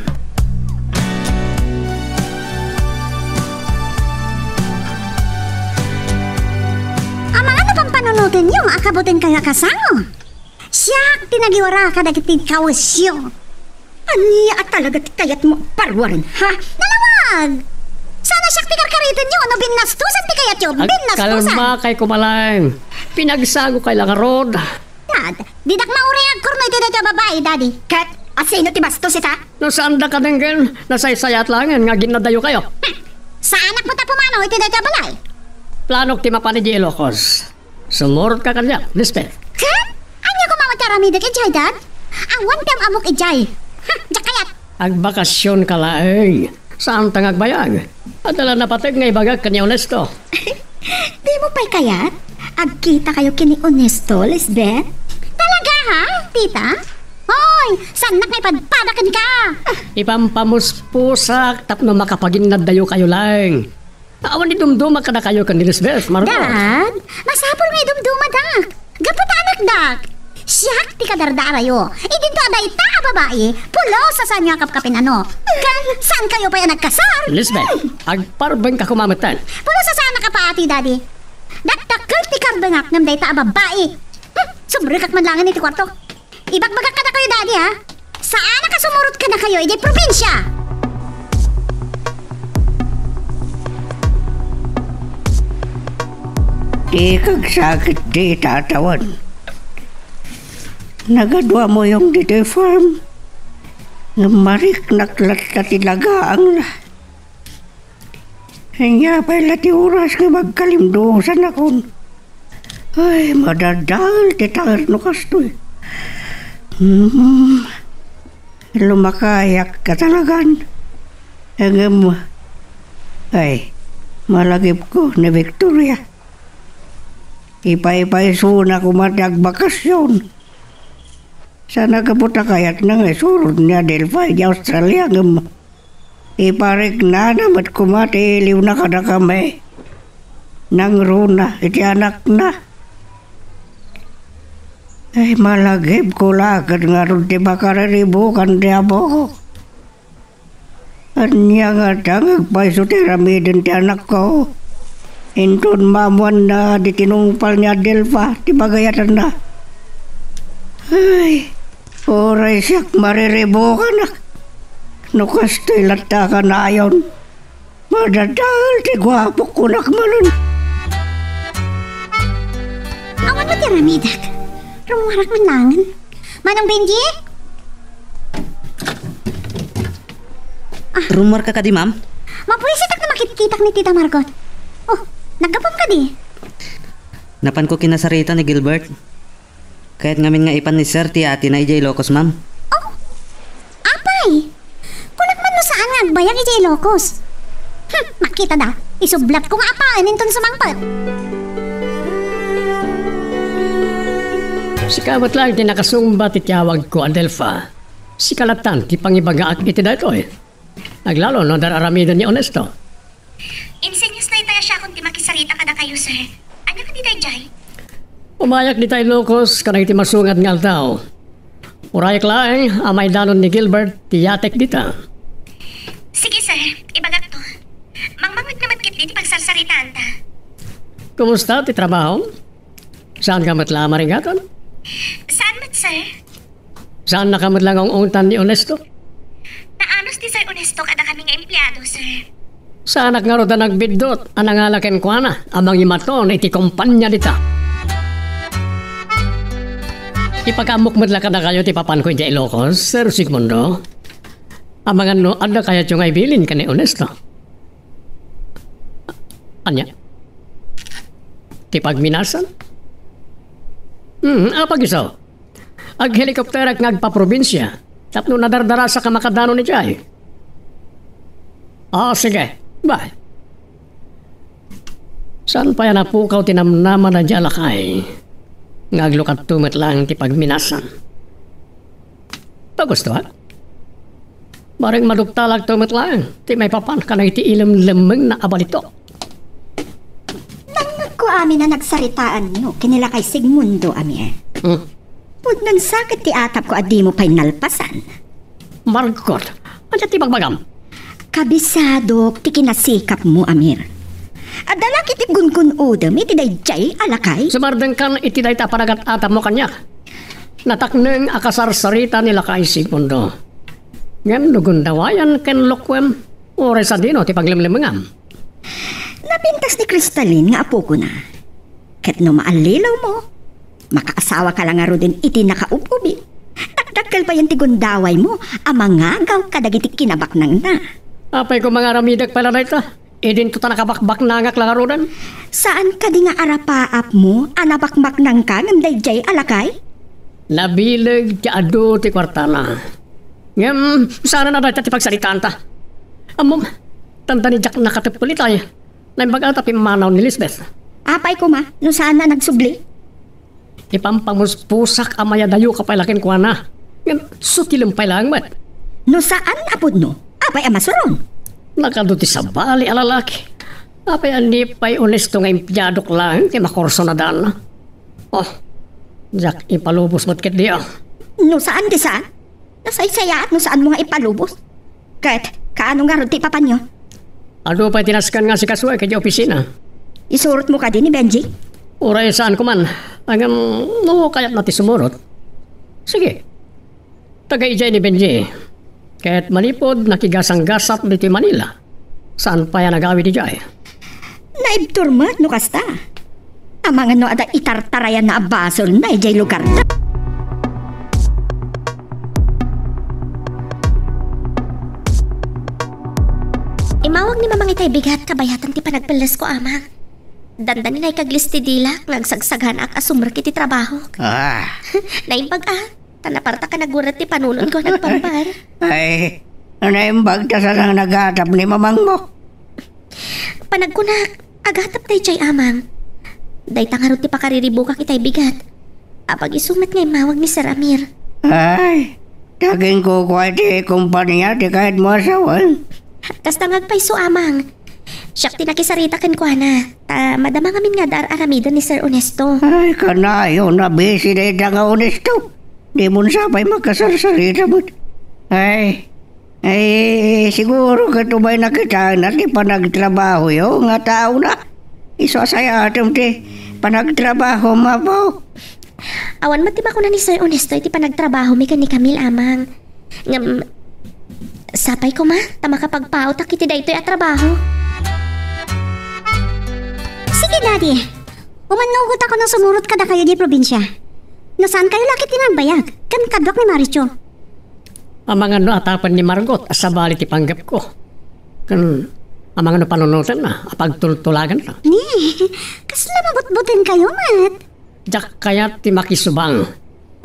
Amangan no pampanunotenyo nga akabutenkayo a kasango. Siak ti nagiwara kadagiti kawesyo. Ania a talaga ti kayatmo a paruaren, ha? Nalawag! Sana siak ti karkaritenyo no binnastosan ti kayatyo. Binnastosan! Agkalmakay koma laeng. Pinagsagokay la ngarud. Dad, didak mauray agkurno iti daytoy a babai, Daddy. Ket asino ti bastos ita? No saandaka denggen, nasaysayaat laengen nga aginnadayokayo. Hmm. Saanak met a pumanaw iti daytoy a balay. Planok ti mapan idiay Ilocos. Sumurotka kaniak, Lisbeth. Ket? Ania koma met ti aramidek idiay, Dad? Awan ti am-ammok idiay. Hmm, diak kayat. Agbakasionka laeng. Saanta nga agbayag. Adda la napateg nga ibagak ken ni Ernesto. Dimo pay kayat? Agkitakayo ken ni Ernesto, Lisbeth? Talaga, ha, tita? Hoy, saannak nga ipadpada kenka. Ipampamuspusak tapno makapaginnaddayokayo laeng. Awan idumdumak kadakayo ken ni Lisbeth, Margot. Dad, masapul nga idumdumadak. Gapu ta anakdak. Siak ti kadardarayo. Idinto a dayta a babai, pulos a saanyo a kapkapin-ano. Ken saankayo pay a nagkasar. Lisbeth, agparbengka koma metten. Pulos a saanak a paati, Daddy. Dakdakkel ti karbengak ngem dayta a babai. Hmm, subrekak man laengen iti kuarto. Ibagbagak kadakayo, Daddy, ha? Saanak a sumurot kadakayo idiay probinsia! Dika agsakit dita a tawen. Nagadua muyong ditoy farm. Ngem mariknak latta ti lagaangna. Ania pay la ti oras nga agkalimdusanakon. Ay, madadael ti taer no kastoy. Hmm. Lumakayak katalagan. Ngem, ay, malagipko ni Victoria. Ipaypaysona koma ti agbakasion. Sana gapu ta kayatna nga isurot ni Adelfa idiay Australia ngem ipariknana met koma ti iliwna kadakami. Nangruna iti anakna. Ay, malagipko la ket ngarud ti makariribukan ti apok. Ania ngata nga agpayso ti aramiden ti anakko? Inton maammoanna a di tinungpal ni Adelfa ti pagayatanna. Ay, uray siak mariribukanak. No kastoy latta a kanayon, madadael ti guapok kunak manen. Awan met ti aramidek. Rummuarak man laengen. Manong Benji? Ah. Rummuarka kadi, ma'am? Mabuisitak no makitkitak ni Tita Margot. Oh, naggapum kadi? Napanko kinasarita ni Gilbert. Kayat ngamin nga ipan ni Sir ti atina idiay Ilocos, ma'am. Oh, apay! Kunak man no saan nga agbayag idiay Ilocos. Hmm, makitada. Isublatko nga apaen inton sumangpet. Sika met laeng ti nakasungbat iti awagko, Adelfa. Sika lattan ti pangibagaak iti daytoy. Aglalo no dar-aramiden ni Onesto. Insinyos daytay a siakon ti makisarita kadakayo, sir. Ania kadi daydiay? Umayak dita Ilocos kadagiti masungad nga aldaw. Urayak laeng a maidanon ni Gilbert ti yatek dita. Sige, sir. Ibagakto. Mangmangngegna met ketdi ti pagsarsaritaanta. Kumusta ti trabaho? Saanka met la a marigaton? Saan met, sir? Saannaka met la nga ung-ungtan ni Onesto? Naanus ti Sir Onesto kadakami nga empleado, sir. Saanak ngarud a nagbiddut a nangala kenkuana a mangimaton iti kompania dita. Ipakaammok met la kadakayo ti papanko idiay Ilocos, Sir Sigmundo. Amangan no adda kayatyo nga ibilin ken ni Onesto. Ania? Ti pagminasan? Hmm, apag isu? Aghelikopterak nga agpaprobinsia tapno nadardarasak a makadanon idiay. Ah, sige. Bye. Saan pay a napukaw ti namnama daydiay a lakay nga aglukatto met laeng ti pagminasan? Pagusto, ha? Bareng maduktalakto met laeng ti maipapan kadagiti ilemlemmengna a balitok. Nangngegko amin a nagsaritaanyo ken ni lakay Sigmundo, Amir. Hmm. Pudno a sakit ti atapko a dimo pay nalpasan. Margot, ania ti bagbagam? Kabisadok ti kinasikapmo, Amir. Adda la ketdi gungun-odem iti daydiay a lakay? Sumardengkan iti dayta a panagat-atapmo kaniak. Natakneng a kasarsarita ni lakay Sigmundo. Ngem no gundawayan ken lokuem, uray sadino ti paglemlemmengam? Napintas ni Cristalin nga apokona. Ket no maallilawmo, makaasawaka la ngaruden iti nakaub-ubi. Dakdakkel payen ti gundawaymo a mangagaw kadagiti kinabaknangna. Apay koma nga aramidek pay la dayta? Idinto ta nakabakbaknangak la ngaruden. Saan kadi nga arapaapmo a nabakbaknangka ngem daydiay a lakay? Nabileg ti adu ti kuartana. Ngem saan a dayta ti pagsaritaanta. Ammom, tanda ni Jack nakateppel itay. Naimbag a ta pimmanaw ni Lisbeth. Apay koma, no saan a nagsubli? Ipampamuspusak a mayadayoka pay la kenkuana. Ngem sutilem pay laeng met. No saan a pudno, apay a masuron? Nakadu ti sabali a lalaki. Apay a ni pay onesto nga empleadok laeng ti makurso na daan. Oh, diak ipalubos met ketdi, ah. No saan ti saan? Nasaysayaat no saanmo nga ipalubos. Ket, kaano ngarud ti ipapanyo? Adu pay ti nasken nga asikasoek idiay opisina. Isurotmo kadi ni Benji? Uray saan koman. Ngem, no kayatna ti sumurot. Sige. Taga-idiay ni Benji. Ket manipud nakigasanggasat ditoy Manila. Saan pay a nagawid idiay? Naibtur met no kasta. Amangan no adda itartarayanna a basolna idiay lugarda. Immawag ni Mamang itay bigat kabayatan ti panagpellesko, Amang. Dandani naikaglis ti dilak nga agsagsaganaak a sumrek iti trabahok. Ah. Naimbag a. Ta napartak a nagurret ti panunotko a nagpampar. Ay, naimbag ta saan a nagatap ni mamangmo. Panagkunak, agatap daydiay, Amang. Dayta ngarud ti pakariribukak itay bigat. Apag-isu met nga immawag ni Sir Amir. Ay, ta aginkukua iti kompania ti kayatmo a sawen. Kasta nga agpayso, Amang. Siak ti nakisarita kenkuana, ta madama ngamin nga adda ar-aramiden ni Sir Onesto. Ay, kanayon a busy dayta nga Onesto. Dimon sa pay makasarsarita met. Ay, ay, siguro ket umay nakitana ti panagtrabahoyo nga taona. Isu a sayatem ti panagtrabahom, apo. Awan met ti makuna ni Sir Onesto iti panagtrabahomi ken ni Camille, Amang. Ngem, sapay koma ta makapagpaawtak iti daytoy a trabaho. Sige, Daddy. Umannugotakon a sumurot kadakayo idiay probinsia. No saankayo la ketdi nagbayag, ken kaduak ni Marichu. Amangan no atapen ni Margot a sabali ti panggepko. Ken amangan no panunotenna a pagtultulaganta. Ni, kasla mabutbutenkayo met. Diak kayat ti makisubang.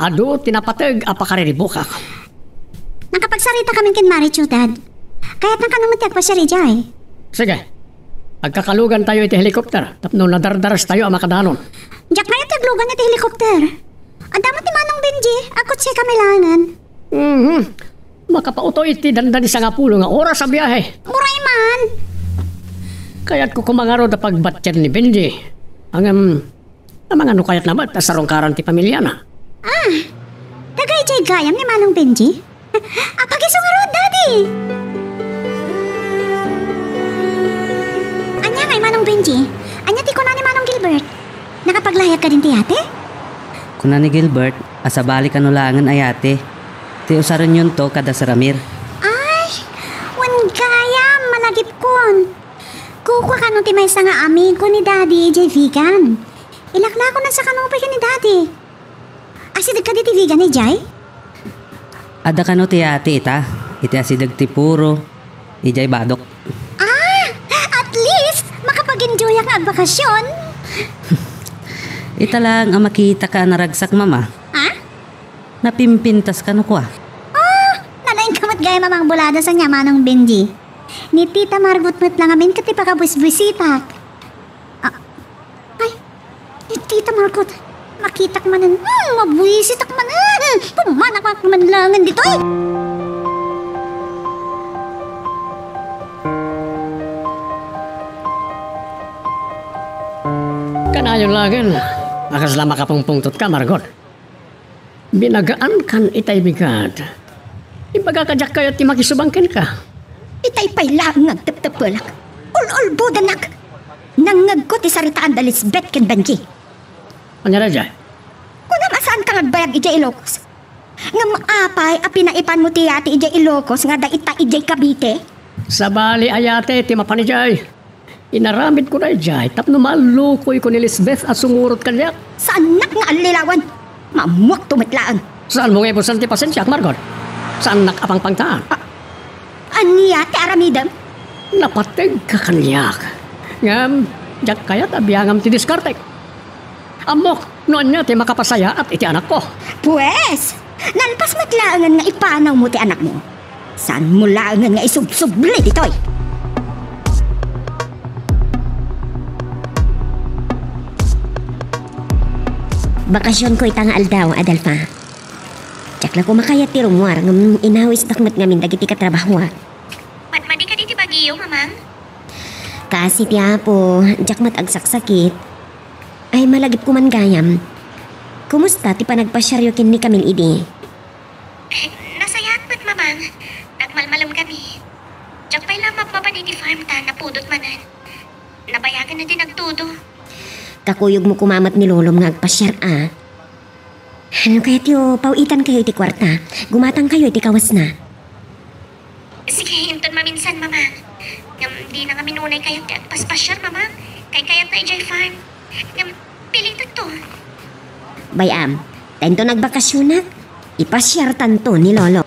Adu ti napateg a pakariribukak. Nakapagsarita kami ken Marichu, Dad. Kayatna kano met ti agpasiar idiay. Sige. Agkakalugantayo iti helicopter tapno nadardarastayo a makadanon. Diak kayat ti aglugan iti helicopter. Adda met ni Manong Benji, agkutseka kami laengen. Mhm. Makapautoy iti dandani sangapulo nga oras a biahe. Uray man. Kayatko koma ngarud a pagbatien ni Benji. Ngem, amangano kayatna met a sarungkaran ti pamiliana? Ah, taga idiay gayam ni Manong Benji? Apagiso ngarud, Daddy! Ania ngay, Manong Benji? Ania ti kuna ni Manong Gilbert? Nakapaglayag kadin ti yate? Kuna ni Gilbert a sabali kano laengen a yate ti usarenyonto kada Sir Amir. Ay, wen gayam, malagipkon. Kukua kano ti maysa nga amigo ni Daddy idiay Vigan. Ilaklako na sa kano pay ken ni Daddy. Asideg kadi ti Vigan idiay? Adda kano ti yate ita, iti asideg ti puro idiay Badoc. Ah, at least, makapag-enjoyak nga agbakasyon. Ita laeng a makitaka a naragsak, Mama. Ha? Napimpintas kano kua? Oh, nalaingka met gayam a mangbulada sa ni Manong Benji. Ni Tita Margot met la ngamin ket ti pakabusbusitak. Ah, ay, ni Tita Margot, makitak manen, hmm, mabuisitak manen, pumanak man laengen ditoy. Kanayon laengen, a kasla makapungpungtotka, Margot. Binagaankan itay bigat. Ibagaka diak kayat ti makisubang kenka. Itay pay laeng nga agteptepelak. Ul-ulbodennak. Nangngegko ti saritaan da Lisbeth ken Benji. Ania daydiay? Kunam a saanka nga agbayag idiay Ilocos. Ngem apay a pinaipanmo ti yate idiay Ilocos nga adda ita idiay Cavite? Sabali a yate ti mapan idiay. Inaramidko daydiay tapno mallukoyko ni Lisbeth a sumurot kaniak. Saannak nga allilawen! Maammuakto met laeng. Saanmo nga ibusan ti pasensiak, Margot? Saannak a pangpangtaan. A-, ania ti aramidem? Napategka kaniak. Ngem, diak kayat a biangam ti diskartek. Ammok no ania ti makapasayaat iti anakko. Pues, nalpas met laengen nga ipanawmo ti anakmo. Saanmo laengen nga isubsubli ditoy? Bakasionko ita nga aldaw, Adelfa. Diak la koma kayat ti rummuar ngem inawisdak met ngamin dagiti katrabahoak. Madmadi kadi ti bagio, Mamang? Kaasi ti Apo, diak met agsaksakit. Ay, malagipko man gayam. Kumusta ti panagpasiaryo ken ni Camille idi? Eh, nasayaat met, Mamang. Nagmalmalem kami. Diak pay la mapmapan iti farm ta napudot manen. Nabayagan na din agtudo. Kakuyogmo koma met ni Lolom nga agpasiar a. No kayatyo, paw-itankayo iti kuarta. Gumatangkayo iti kawesna. Sige, inton maminsan, Mamang. Ngem dina ngamin unay kayat ti agpaspasiar, Mamang. Kaykayatna idiay farm. Ngem pilitekto. Bay-am, ta inton agbakasionak, ipasiartanto ni Lolo.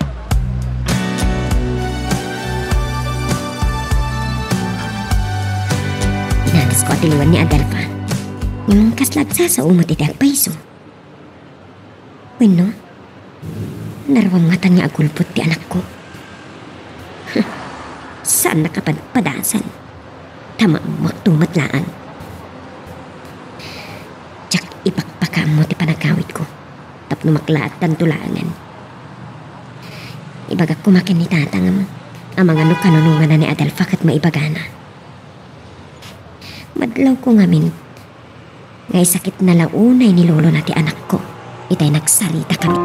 Inatasko a tiliwan ni Adelfa. Ngem kasla agsasao met iti agpayso. Wenno, naruam ngatan nga agulbod ti anakko. Saannak a padpadasan, ta maammuakto met laeng. Diak ipakpakaammo ti panagawidko tapno maklaatdanto laengen. Ibagak koma ken ni Tata ngem, amangan no kanunongana ni Adelfa ket maibagana. Madlawko ngamin nga isakitna la unay ni lolona ti anakko itay nagsaritakami.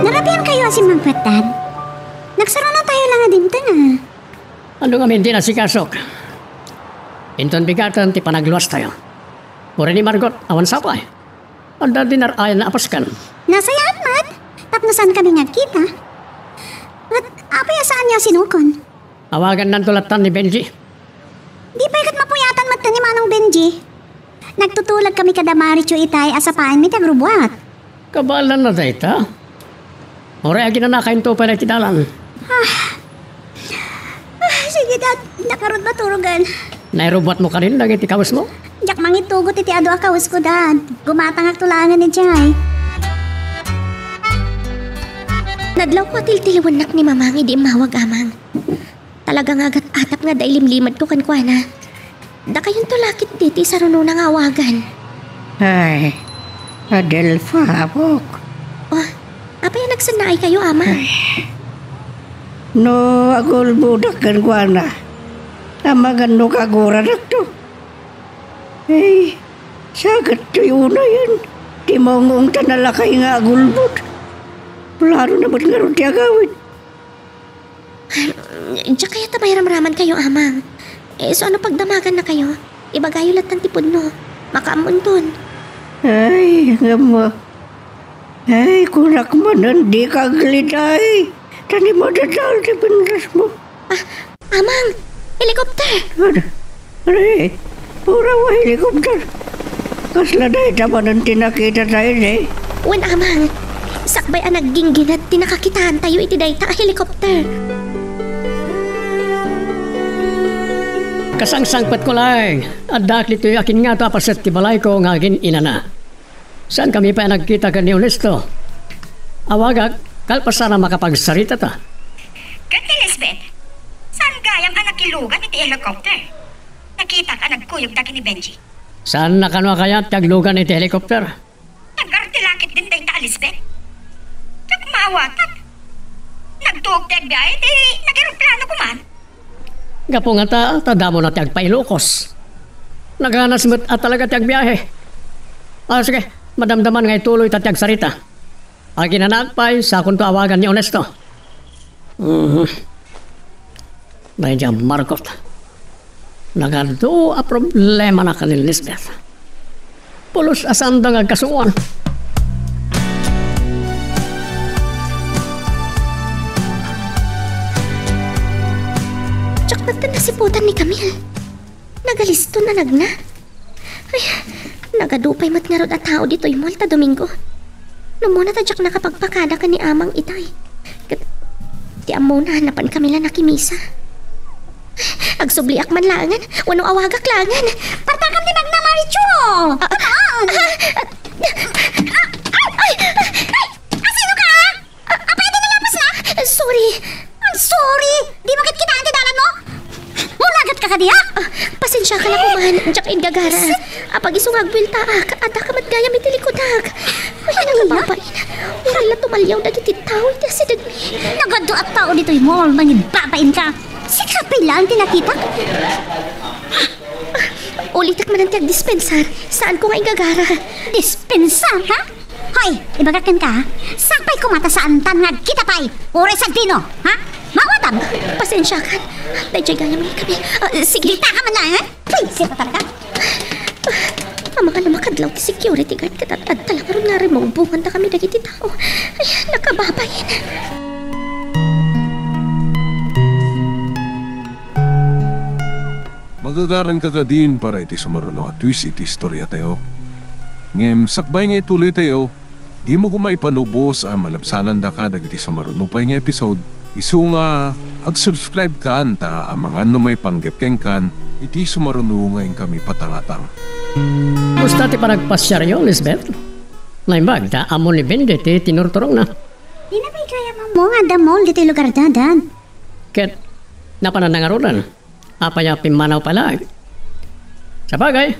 Narabiankayo a simmangpet, Dad? Nagsaranatayo la nga dimteng a. Adu ngamin ti nasikasok. Inton bigaten ti panagluastayo. Uray ni Margot, awan sapay. Adda dinar-ayan a paskan. Nasayaat met, tapno saankami nga agkita. Ket apay a saanyo a sinukon? Awagannanto lattan ni Benji. Di pay ket mapuyatan met ni Manong Benji. Nagtutulagkami kada Marichu itay a sapaenmi ti agrubbuat. Kabaelanna dayta? Uray aginanakayo pay la iti dalan. Ah. Ah, sige, Dad. Dina ngarud maturogen. Nairubbuatmo kadin dagiti kawesmo? Diak mangitugot iti adu a kawesko, Dad. Gumatangakto laengen idiay. Nadlawko a tiltiliwennak ni Mamang idi immawag, Amang. Talaga nga agat-atap nga adda ilimlimadko kenkuana. Dakayonto la ketdi ti sarunona nga awagan. Ay, Adelfa, apok. Oh, apay a nagsennaaykayo, Ama? Ay. No agulbodak kenkuana, amangan no kaguradakto. Ay, sagat toy unayen ti maung-ungtan a lakay nga agulbod. Planona met ngarud ti agawid. Diak kayat a mairamramankayo, Amang. Isu a no pagdamagannakayo, ibagayo lattan ti pudno. Makaammonton. Ay, ngem, ay, kunak manen, dika aglidday. Ta ni madadal ti pinrasmo. Ah, Amang, helicopter! Ano? Ano eh? Puro a helicopter. Kasla dayta manen ti nakitatayo, eh. Wen, Amang, sakbay a naggingginad ti nakakitaantayo iti dayta a helicopter. Kasangsangpetko laeng, addaak ditoy akin ngato a paset ti balayko nga agin-inana. Saankami pay a nagkita ken ni Honesto. Awagak, kalpasan a makapagsaritata. Ket ni Lisbeth, saan gayam a nakilugan iti helicopter? Nakitak a nagkuyog dagiti Benji. Saan na kano a kayat ti aglugan iti helicopter? Nag-arte la ketdin dayta a Lisbeth. Diak maawatan. Nagtuok ti agbiahe, ti nag-eroplano koman. Gapu ngata, ta damona ti agpailukos. Naganas met a talaga ti agbiahe. Ah, sige, madamdaman nga ituloyta ti agsarita. Aginanaak pay, sakonto awagan ni Honesto. Mhm. Daydiay a Marcot. Nagadu a problemana ken ni Lisbeth. Pulos a saanda nga agkasungoan. Diak met nasiputan ni Camille. Nagaliston a nagna. Ay, nagadu pay met ngarud a tao ditoy mall ta Domingo. No umuna ta diak nakapagpakada ken ni Amang itay. Ket ti ammona, napankami la nakimisa. Agsubliak man laengen, wenno awagak laengen. Partakam ti magna, Marichu! Ah, ah, ah, ah, ay, ay, ay, asino ka? Ah, apay, di nalapas na? Sorry. Ang sorry! Di mo ket kitaan ti dalan mo? Mulagat ka kadi, ha? Ah, pasensiakan a koman, diak igagara. Apag isu nga agbueltaak, addaka met gayam iti likudak. Ay, nakababain. Uray la tumaliaw dagiti tao iti asidegmi. Nagadu a tao ditoy mall, mangibbabain ka. Sika pay laeng ti nakitak. Ulitek manen ti agdispensar. Saanko nga igagara. Dispensar, ha? Hoy, ibagak kenka, ha? Sakbay koma ta saantan nga agkita pay. Uray sagdino, ha? Maawatam! Pasensiakan. Daydiay gayam nga kami. Ah, sige. Dita ka man laeng, ha? Pwisit a talaga. Amangan no makadlaw ti security guard ket ad-adda la ngarud nga rimumbongandakami dagiti tao. Ay, nakababain. Magagaranka kadin para iti sumaruno a twist iti istoriatayo. Ngem sakbay nga ituloytayo, dimo koma ipanubos a malabsanandaka dagiti sumaruno pay nga episode, isu nga ag-subscribe kan ta amangan no maipanggep kenkan iti sumaruno nga inkami patangatang. Kumusta ti panagpasiaryo, Lisbeth? Naimbag ta ammo ni Benji ti tinurturongna. Dina pay gayam ammo nga adda mall ditoy lugarda, Dan. Ket napananna ngaruden. Apay a pimmanaw pay laeng? Sabagay,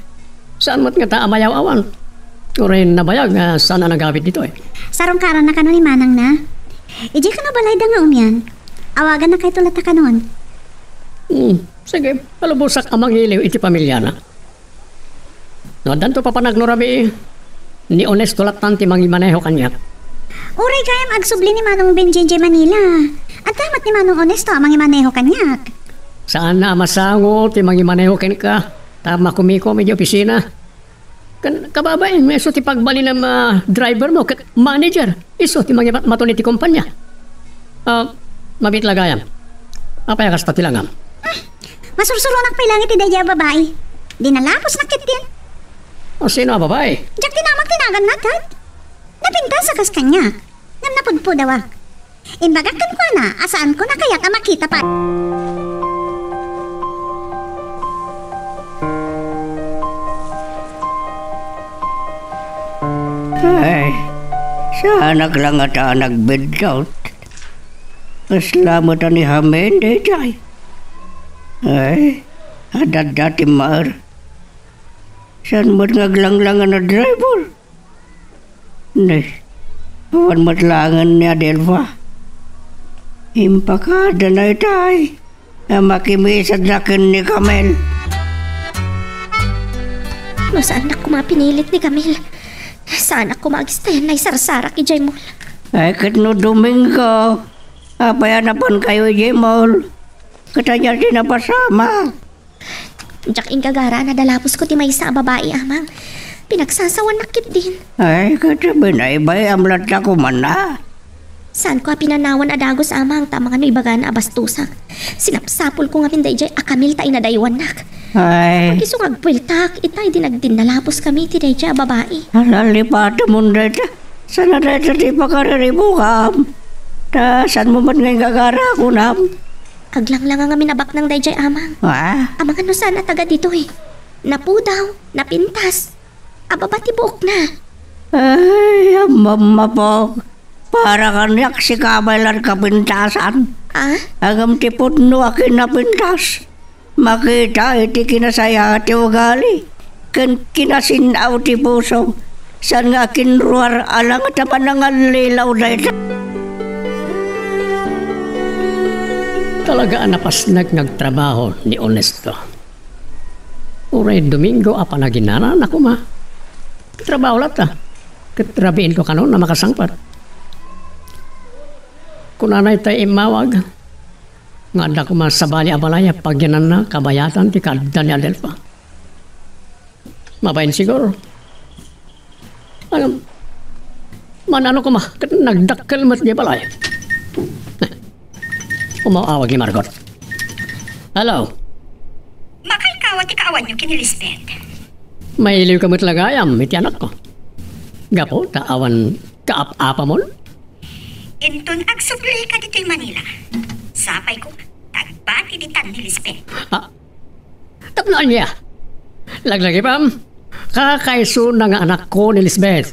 saan met ngata a mayaw-awan. Uray nabayag nga saan a nagawid ditoy. Sarungkaranna kano ni manangna. Idiay kano balayda nga umian. Awagannakayto latta kanon. Hmm, sige, malubosak a mangiliw iti pamiliana. No addanto papanagno rabii, ni Onesto lattan ti mangimaneho kaniak. Uray gayam agsubli ni Manong Benjen idiay Manila. Adda met ni Manong Onesto a mangimaneho kaniak. Saanna a masango ti mangimaneho kenka, ta makumikom idiay opisina. Ken kababain, isu ti pagbalinam a driver mo ket manager. Isu ti mangimatmaton iti kompania. Ah, mabiit la gayam. Apay a kasta ti langam? Hmm, masursuronak pay laeng iti daydiay a babai. Dinalapos na ketdin. O, sino a babai? Diak ti namak ti naganna, Dad. Napintas a kas kaniak. Ngem napudpudawak. Imbagak kenkuana a saanko na kayat a makita pay. Ay, saanak la ngata a nagbidkaw. Kasla met a ni Hamen daydiay. Ay, adda ti maar. Saan met nga aglanglangan a driver? Nay, awan met laengen ni Adelfa. Impakada na itay a makimisadna ken ni Camel. No saannak koma pinilit ni Camel, saanak koma agistayan naisarsarak idiay mall. Ay, ket no Domingo, apay a napankayo idiay mall? Ket ania ti napasamak? Diak inggagara a nadalapusko ti maysa a babai, Amang. Pinagsasawannak ketdin. Ay, ket binaybayam latta koma na. Saanko a pinanawan a dagus, Amang, ta amangan no ibagana a bastosak. Sinapsapulko ngamin daydiay a Camel ta inadaywannak. Ay. Isu nga agbueltak, itay idi nagdinnalapuskami iti daydiay a babai. Alalipatemon dayta. Saan a dayta ti pakariribukam? Ta saanmo met nga inggagara a kunam? Aglanglangan ngamin a baknang daydiay, Amang. Ah? Amangan no saan a taga ditoy. Napudaw, napintas. Ababa ti buokna. Ay, ammam, Apok. Para kaniak si Camel a kapintasan. Ah? Ngem ti pudno a kinapintas. Makita iti kinasaya ti ugali ken kinasin-aw ti puso. Saan nga akinruar a langet a manangallilaw dayta. Talaga a napasnek nga agtrabaho ni Ernesto. Uray Domingo a panaginana na koma. Trabaho latta. Ket rabiinko kano a makasangpet. Kunana itay immawag nga adda koma sabali a balay a pagyananna kabayatan ti kaadda ni Adelfa. Mabain siguro. Ngem, man-ano koma ket nagdakkel met diay balay. Umaw-awag ni Margot. Hello. Makaikaw ti kaawanyo ken ni Lisbeth. Mailiwka met la gayam iti anakko. Gapu ta awan kaap-apamon? Inton agsublika ditoy Manila, sapay koma ta agbat iti tan ni Lisbeth. Ah, tapno ania? Laglagipem, kakaisuna nga anakko ni Lisbeth.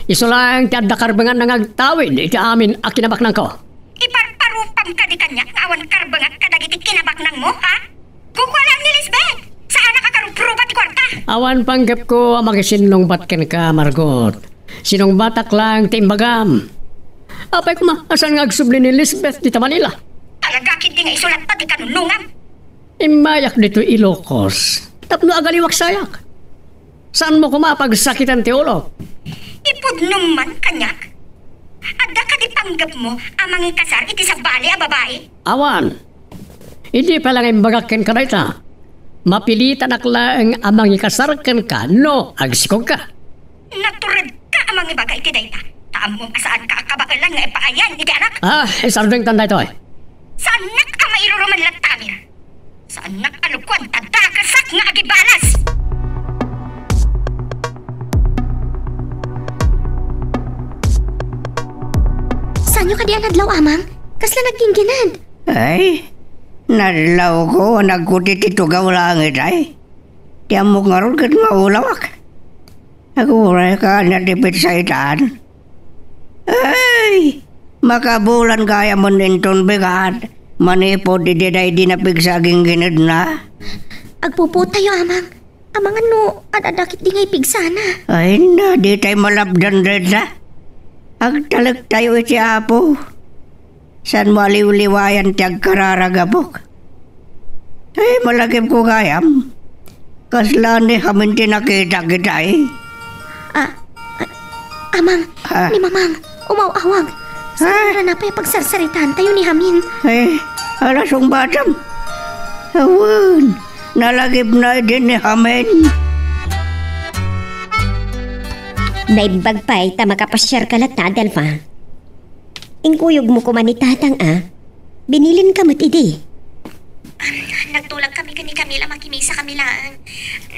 Isu laeng ti adda karbenganna nga agtawid iti amin a kinabaknangko. Iparparupam kadi kaniak nga awan karbengak kadagiti kinabaknangmo, ha? Kukua laeng ni Lisbeth! Saanak a karupruba ti kuarta! Awan panggepko a makisinungbat kenka, Margot. Sinungbatak laeng ti imbagam. Apay koma a saan nga agsubli ni Lisbeth dita Manila? Talaga ketdi nga isu latta ti kanunongam. Immayak ditoy Ilocos tapno agaliwak sayak. Saanmo koma a pagsakitan ti ulok? Ipudnom man kaniak. Adda kadi panggepmo a mangikasar iti sabali a babai? Awan. Idi pay la nga imbagak kenka dayta, mapilitanak laeng a mangikasar kenka no agsikogka. Naturedka a mangibaga iti dayta, ta ammom a saanka a kabaelan nga ipaayan iti anak. Ah, isardengtan daytoy. Saannak a mairuruman latta, Amir. Saannak a lukuan ta dakesak nga agibalas. Saanyo kadi a nadlaw, Amang? Kasla nagginggined? Ay, nadlawko a nagkuti ti tugaw langit ay. Ti ammok ngarud ket maulawak. Aguray ka ania ti pitsaytan? Ay, makabulan gayam inton bigat manipud iti daydi napigsa a gingginedna. Agpupuottayo, Amang. Amangan no ad-adda ketdi nga ipigsana. Ay na, ditay malapdan dayta. Agtalektayo iti Apo. Saanmo a liwliwayan ti agkararag, apok? Ay, malagipko gayam. Kasla ni Hamin ti nakitak itay. Ah, ah, Amang, Ah. ni Mamang, umaw-awag. Ah. Saan a napay a pagsarsaritaantayo ni Hamin? Ay, ala sungbatam. Awan, nalagipna idi ni Hamin. Naimbag pay ta makapasiarka latta, Adelfa. Inkuyogmo koma ni Tatang a binilinka met idi. Am, nagtulagkami ken ni Camila, makimisakami laeng.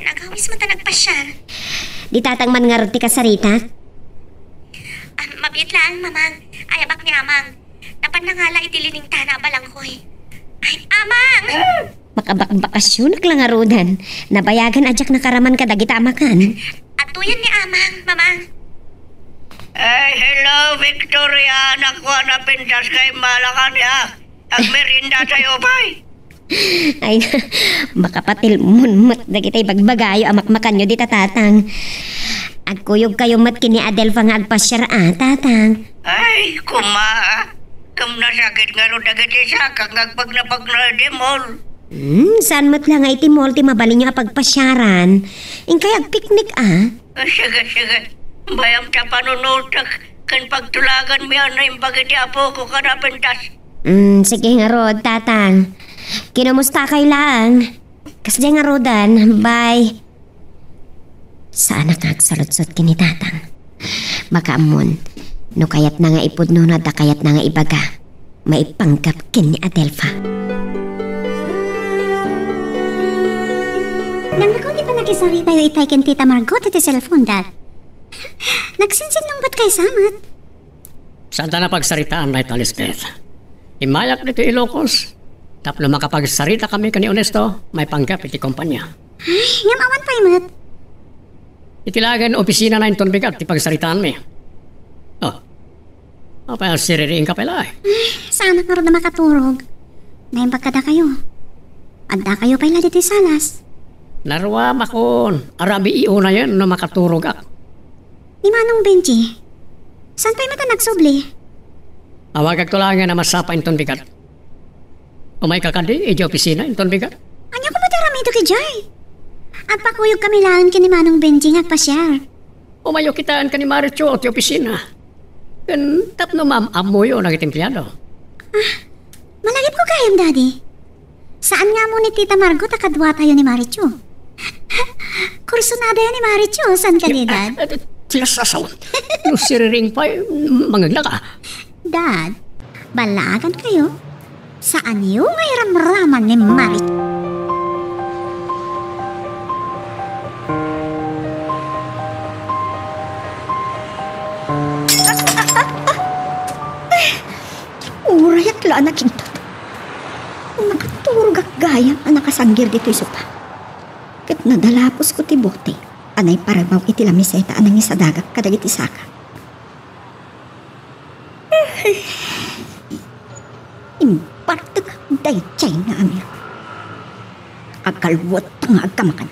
Nagawis met a nagpasiar. Ni Tatang man ngarud ti kasaritak? Am, mabiit laeng, Mamang. Ayabak ni Amang. Napan nangala iti liningtana a balanghoy. Ay, Amang! Makabakbakasionak la ngaruden. Nabayagan a diak nakaraman kadagita a makan. Atuyen ni Amang, Mamang. Ay, hello, Victoria. Nakuan a pintas kay malakan ya. Agmeriendatayo pay. Ay, makapatilmon met dagiti bagbagayo a makmakanyo dita, Tatang. Agkuyogkayo met ken ni Adelfa nga agpasiar a, Tatang. Ay, kuma, ngem nasakit ngarud dagiti sakak nga agpagnapagna iti mall. Hmm, saan met la nga iti mall ti mabalinyo a pagpasiaran? Inkay agpiknik a? Ah, sige, sige. Bayam ta panunotek ken pagtulaganmi a naimbag iti apoko kada pintas. Hmm, sige ngarud, Tatang. Kinamustakay laeng. Kasdiay ngaruden, bye. Saanak nga agsaludsod ken ni Tatang. Makaammon, no kayatna nga ipudno no adda kayatna nga ibaga, maipanggep ken ni Adelfa. Nangngegko ti pannakisaritayo itay ken Tita Margot iti cellphone, Dad. Nagsinsinnungbatkay sa met. Saanta a pagsaritaan dayta, Lisbeth. Immayak ditoy Ilocos. Tapno makapagsaritakami ken ni Honesto, maipanggep iti kompania. Ay, ngem awan pay met. Iti laeng opisinana inton bigat ti pagsaritaanmi. Oh. Apay a siririingka pay laeng? Ay, saanak ngarud a makaturog. Naimbag kadakayo. Addakayo pay la ditoy salas. Naruamakon, arabii unayen no makaturogak. Ni Manong Benji, saan pay met a nagsubli? Awagakto laengen a masapa inton bigat. Umayka kadi idiay opisina inton bigat? Ania koma ti aramidek idiay? Agpakuyogkami laeng ken ni Manong Benji nga agpasiar. Umayyo kitaen ken ni Marichu ti opisina. Ken tapno maam-ammoyo dagiti empleyado. Ah, malagipko gayam, Daddy. Saan nga ammo ni Tita Margot a kaduatayo ni Marichu? Kursunadayo ni Marichu, saan kadi, Dad? Ah, ah, ti asasawa. No siriring pay, mangeglaka. Dad, ballaagankayo? Saanyo nga iramraman ni Marichu? Urayat la a nakintat. Nakaturogak gayam a nakasanggir ditoy sopa. Ket nadalapusko ti bote a naiparebaw iti lamiseta a nangisadagak kadagiti saka. Imbartek daydiay nga Amir. Agalwet nga agkamakan.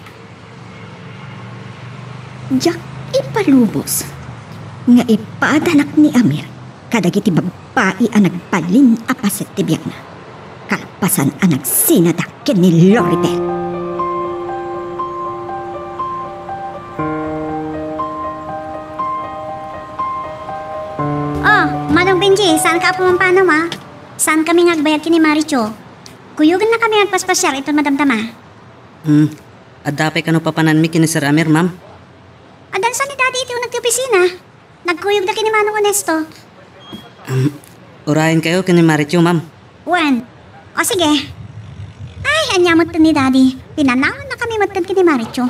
Diak ipalubos nga ipadanak ni Amir kadagiti babbai a nagbalin a paset ti biagna, kalpasan a nagsinadak ken ni Loribel. Oh, Manong Benji, saanka a pumampanaw, a? Saankami nga agbayag ken ni Marichu. Kuyogennakami nga agpaspasiar inton madamdama. Hmm, adda pay kano papananmi ken ni Sir Amir, ma'am? Addan sa ni Daddy iti uneg ti opisina. Nagkuyogda ken ni Manong Onesto. Um, urayenkayo ken ni Marichu, ma'am. Wen. O sige. Ay, ania metten ni Daddy. Pinanawannakami metten ken ni Marichu.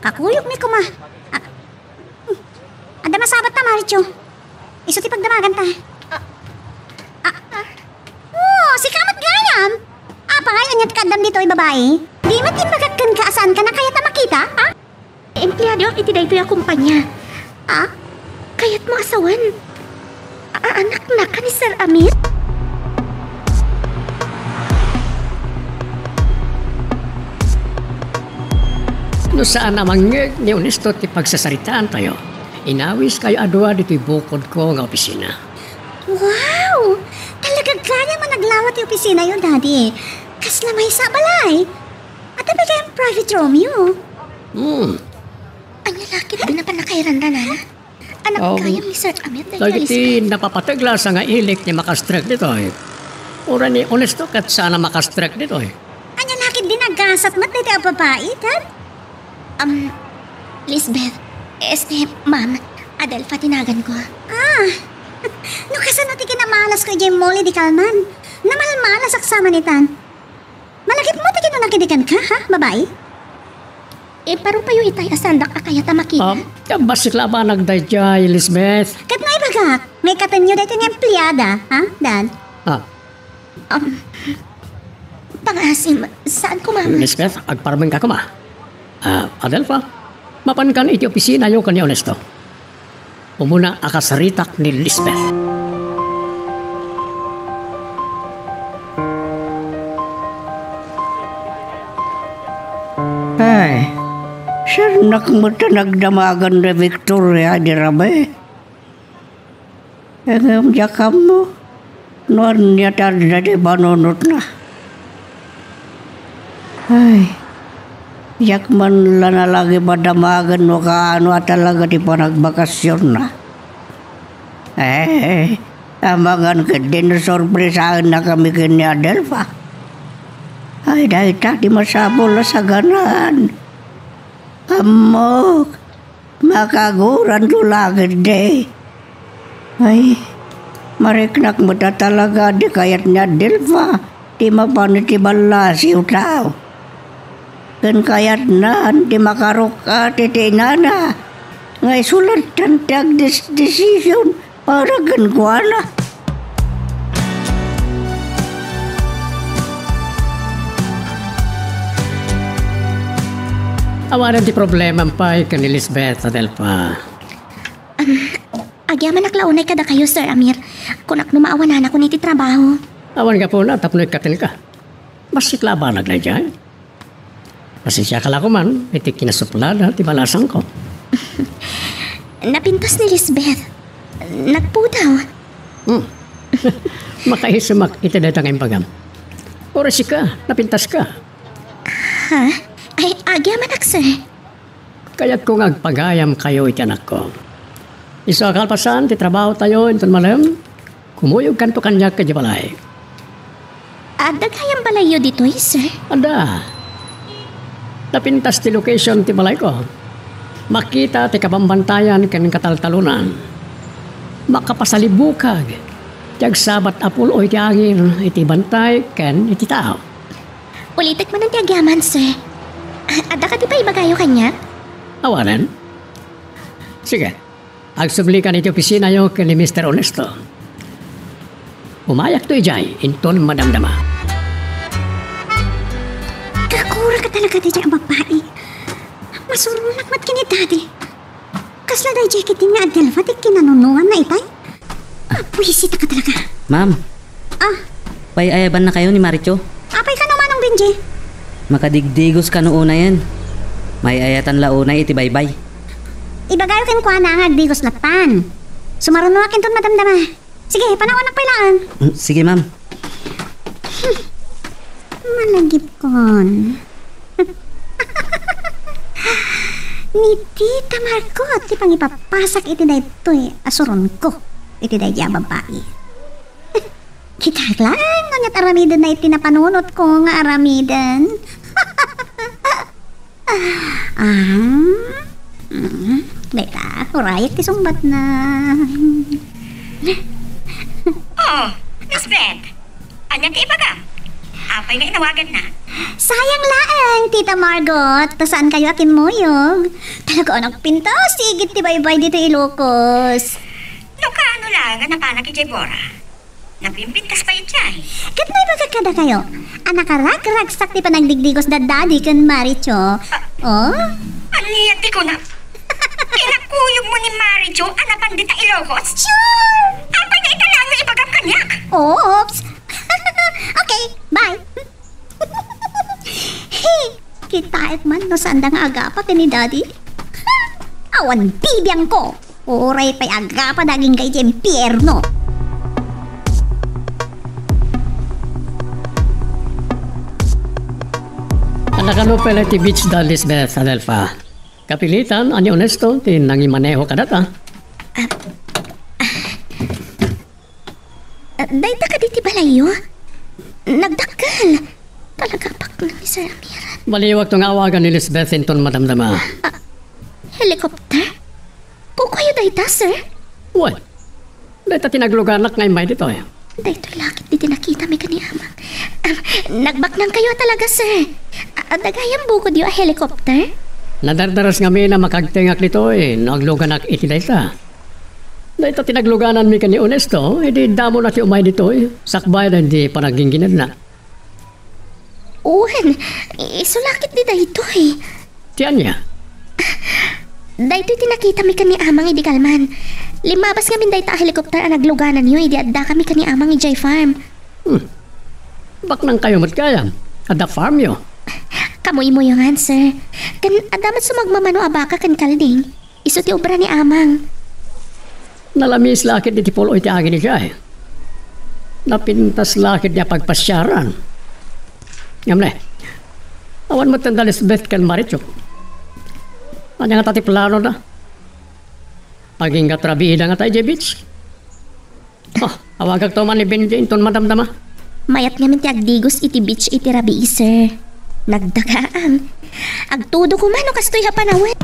Kakuyogmi koma. Ah, hmm. Adda masabat ta, Marichu. Isu ti pagdamaganta. Ah, ah. Oh, sika met gayam. Apay, ania ti kaaddam ditoy, babai? Di met imbagak kenka a saanka a kayat a makita, ha? Empleadoak iti daytoy a kompania. Ah? Kayatmo a sawen? A-, anaknaka ni Sir Amir? No saan a mangngeg ni Onesto ti pagsasaritaantayo, inawiskayo a dua ditoy bukodko nga opisina. Wow! Talaga gayam a naglawa ti opisinayo, Daddy. Kasla maysa a balay. Adda pay gayam private roomyo. Hmm. Ania la ketdi a pannakairanranan? Anak gayam ni Sir Amir dayta, Lisbeth. Dagiti napapateg la sa nga ilik ti makastrek ditoy. Uray ni Onesto ket saan a makastrek ditoy. Ania la ketdi a gasat met daytoy a babai, Dad? Um, Lisbeth, este, ma'am, Adelfa ti naganko. Ah, no kasano ti kinamalasko idiay mall idi kalman? Namalmalasak sa manitan. Malagipmo ti kinuna ketdi kenka, ha, babai? Iparupayo itay a saandak a kayat a makita. Ah, bassit la a banag daydiay, Lisbeth. Ket no ibagak, nga ikkatenyo daytoy nga empleada, ha, Dad? Ah. Um, pangaasim, saan koma? Lisbeth, agparmenka koma. Ah, Adelfa, mapankan iti opisinayo ken ni Onesto. Umuna a kasaritak ni Lisbeth. Ay, sirnak met a nagdamagan ni Victoria idi rabii. Ngem diak ammo no ania ti adda ti panunotna. Ay, diak man la nalagip a damagen no kaano a talaga ti panagbakasionna. Eh, amangan ketdi no sorpresaennakami ken ni Adelfa. Ay, dayta ti masapul a saganaan. Ammok, makaguranto la ketdi. Ay, mariknak met a talaga a di kayat ni Adelfa ti mapan iti ballasiw tao. Ken kayatnan ti makaruk-at iti inana nga isu latta ti agdesdesision para kenkuana. Awanen ti problemam pay ken ni Lisbeth, Adelfa. Agyamanak la unay kadakayo, Sir Amir. Kunak no maawananakon iti trabaho. Awan gapuna tapno ikkatenka. Bassit la a banag daydiay. Pasensiaka la koma iti kinasuplada ti balasangko. Napintas ni Lisbeth. Nagpudaw. Hmm. Makaisumak iti dayta nga imbagam. Uray sika, napintaska. Ha? Ay, agyamanak, sir. Kayatko nga agpagayamkayo iti anakko. Isu a kalpasan ti trabahotayo inton malem, kumuyogkanto kaniak idiay balay. Adda gayam balayyo ditoy, sir? Adda. Napintas ti location ti balayko. Makita ti kabambantayan ken kataltalonan. Makapasalibukag ti agsabat a pul-oy ti angin iti bantay ken iti tao. Ulitek manen ti agyaman, sir. Adda kadi paibagayo kaniak? Awanen. Sige. Agsublikan iti opisinayo ken ni Mister Honesto. Umayakto idiay inton madamdama. Kakuraka talaga daydiay a babai. Masuronak met ken ni Daddy. Kasla daydiay ketdi nga Adelfa ti kinanunoanna itay? Buisitaka talaga. Ma'am. Ah. Pay-ayabannakayo ni Maricho? Apay kano, Manong Benji? Makadigdigos kano unayen. May-ayatan la unay iti baybay. Ibagayo kenkuana nga agdigos lattan. Sumarunoak inton madamdama. Sige, panawanak pay laeng. Mm, sige, ma'am. Malagipkon. Ni Tita Margot ti pangipapasak iti daytoy a suronko iti daydiay a babai. Kitaek laeng no aniat aramidenna iti napanunotko nga aramiden. Ah, mm, dayta, urayek ti sungbatna. Oh, Miss Beth, ania ti ibagam? Apay nga inawaganna? Sayang laeng, Tita Margot, ta saankayo a kimmuyog. Talaga a nagpintas ti igid ti baybay ditoy Ilocos. No kaano laeng a napanak idiay Bora? Napimpintas pay idiay. Ket naibagak kadakayo a nakaragragsak ti panagdigdigos da Daddy ken Maricho. Ah. Oh? Ania ti kunam? Kinakuyogmo ni Maricho a napan dita Ilocos? Sure! Apay nga ita laeng nga ibagam kaniak? Oops! Okay, bye! Kitaek man no saanda nga agapa ken ni Daddy. Awan bibiangko. Uray pay agapada agingga iti impierno. Nakano pay la iti beach da Lisbeth, Adelfa. Kapilitan a ni Honesto ti nangimaneho kadata. Ah, dayta kadi ti balayyo? Nagdakkel. Talaga a baknang ni Sir Amir. Baliwakto nga awagan ni Lisbeth inton madamdama. Ah, helicopter? Kukuayo dayta, sir? Wen. Dayta ti nagluganak nga immay ditoy. Daytoy la ketdi ti nakitami ken ni Amang. Ah, nagbaknangkayo talaga, sir. Ah, adda gayam bukodyo a helicopter? Nadardaras ngamin a makaagtengak ditoy no agluganak iti dayta. Dayta ti naglugananmi ken ni Honesto, idi damona ti umay ditoy, sakbay daydi panagingginadna. Wen, isu la ketdi daytoy. Ti ania? Daytoy ti nakitami ken ni Amang idi kalman. Limmabas ngamin dayta a helicopter a naglugananyo idi addakami ken ni Amang idiay farm. Hmm. Baknangkayo met gayam. Adda farmyo? Amuymuyo ngan, sir. Ken adda met sumagmamano a baka ken kalding. Isu ti obra ni Amang. Nalamis la ket iti pulo iti agin idiay. Napintas la ket iti pagpasiaran. Ngem ne, awan met da Lisbeth ken Maricho. Ania ngata ti planoda? Agingga rabiida ngata idiay beach? Oh, awagakto man ni Benji inton madamdama. Mayat ngamin ti agdigos iti beach iti rabii, sir. Nagdagaam. Agtudo koma no kastoy a panawen.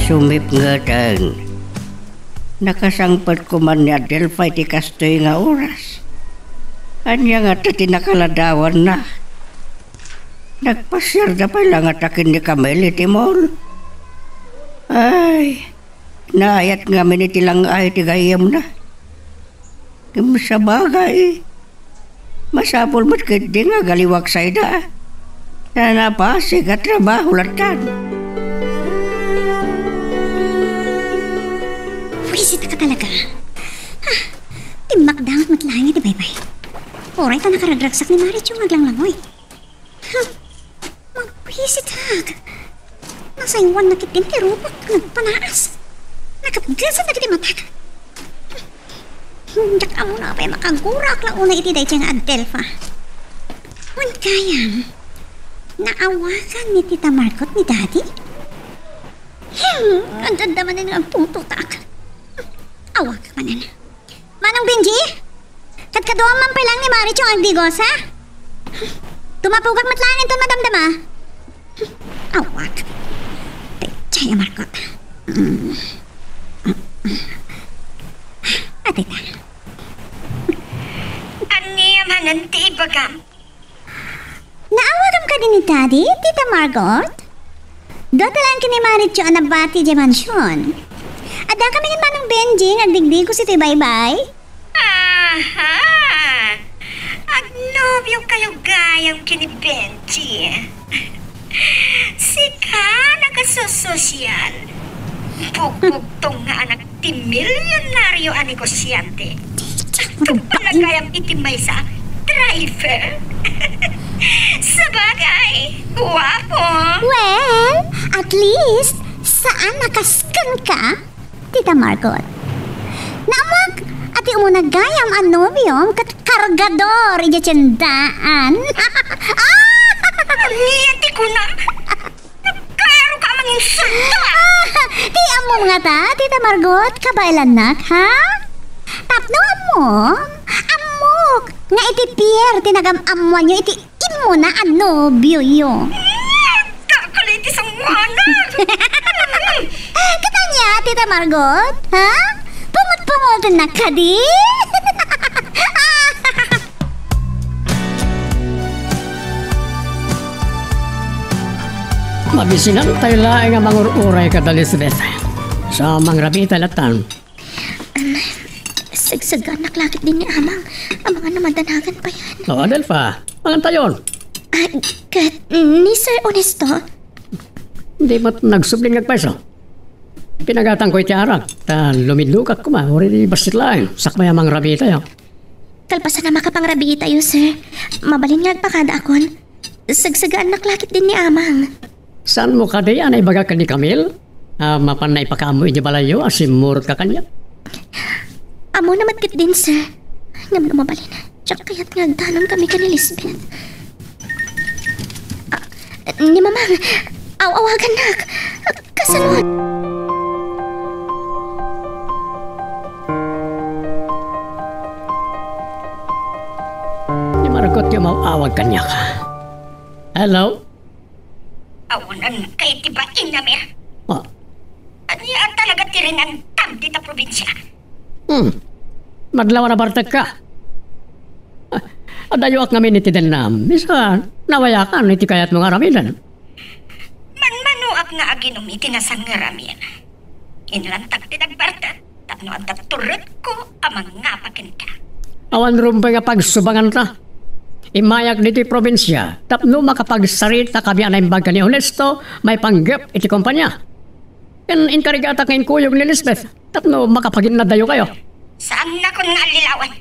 Sumipngetan. Nakasangpet koma ni Adelfa iti kastoy nga oras. Ania ngata ti nakaladawanna? Nagpasiarda pay la ngata ken ni Camille iti mall. Ay, naayat ngamin iti lang-ay ti gayyemna. Ngem sabagay, masapul met ketdi nga agaliwak sayda. Ta napasig a trabaho lattan. Buisit ka talaga. Ah, timmakdang met laeng iti baybay. Uray ta nakaragragsak ni Maricho nga aglanglangoy. Huh, mabwisit ak. Nasaywanna ketdin ti rupot, nagpanaas. Nagatgasan dagiti matak. Diak ammo no apay makagurak la unay iti daytoy nga Adelfa. Wen gayam, naawagan ni Tita Margot ni Daddy? Hmm, adda manen nga agtungtutak. Awagak manen. Manong Benji? Kadkaduam man pay laeng ni Maricho nga agdigos, ha? Tumapugak met laeng inton madamdama. Awak. Daytoy a Margot. Mm. Adda ta. Ania manen ti ibagam? Naawagam kadi ni Daddy, Tita Margot? Dua ta laeng ken ni Maricho a nabati idiay mansion. Addakami ken Manong Benji nga agdigdigos iti baybay. Aha! Agnobio kayo gayam ken ni Benji. Sika, nagasusosyal. Bugbugtong nga anak ti milyonario a negosiante. Ket palagayam iti maysa, driver. Sabagay, guapo. Well, at least, saan a kas kenka, Tita Margot. Naammoak a ti umuna gayam a nobiom ket kargador idiay tiendaan. Ania ti kunam? Nagkaaro ka a manginsulto, ah! Ah, ti ammom ngata, Tita Margot, kabaelannak, ha? Tapno ammom, ammok nga iti pier ti nagam-ammoanyo iti immuna a nobioyo. Hmm, dakkel iti sangoanak! Ket ania, Tita Margot, ha? Pumutpumutennak kadi? Mabisinantayo laeng a mangur-uray kada Lisbeth. Sa mangrabita lattan. Am, sagsagannak la ketdin ni Amang. Amangan no madanagan payen. O, Adelfa, mangantayon. Ah, ket ni Sir Ernesto? Di met nagsubli nga agpayso. Pinagatangko iti arak, ta lumidlugak koma, uray bassit laeng, sakbay a mangrabitayo. Kalpasan a makapangrabitayo, sir. Mabalin nga agpakadaakon. Sagsagannak la ketdin ni Amang. Saanmo kadi a naibaga ken ni Camille a mapanna ipakaammo idiay balayyo a simmurot ka kaniak? Ammona met ketdin, sir. Ngem no mabalin, diak kayat nga agdanon kami ken ni Lisbeth. Ah, ni Mamang, aw-awagannak. Kasalun. Ni Margot ti umaw-awag kaniak. Hello? Awanan kay ti bainami, ah. Ah. Ania talaga ti rinantam dita probinsia? Hmm. Madlaw a nabartekka. Ah, adayoak ngamin iti dennam. Isu a nawayakan iti kayatmo nga aramiden. Manmanoak nga aginom iti nasangngeramin. Inlantag ti nagbartek tapno adda turutko a mangngapa kenka. Awan rumbeng a pagsubanganta. Immayak ditoy probinsia tapno makapagsarita kami a naimbag ken ni Ernesto maipanggep iti kompania. Ken inkarigatak nga inkuyog ni Lisbeth tapno makapaginnadayokayo. Saannakon nga allilawen.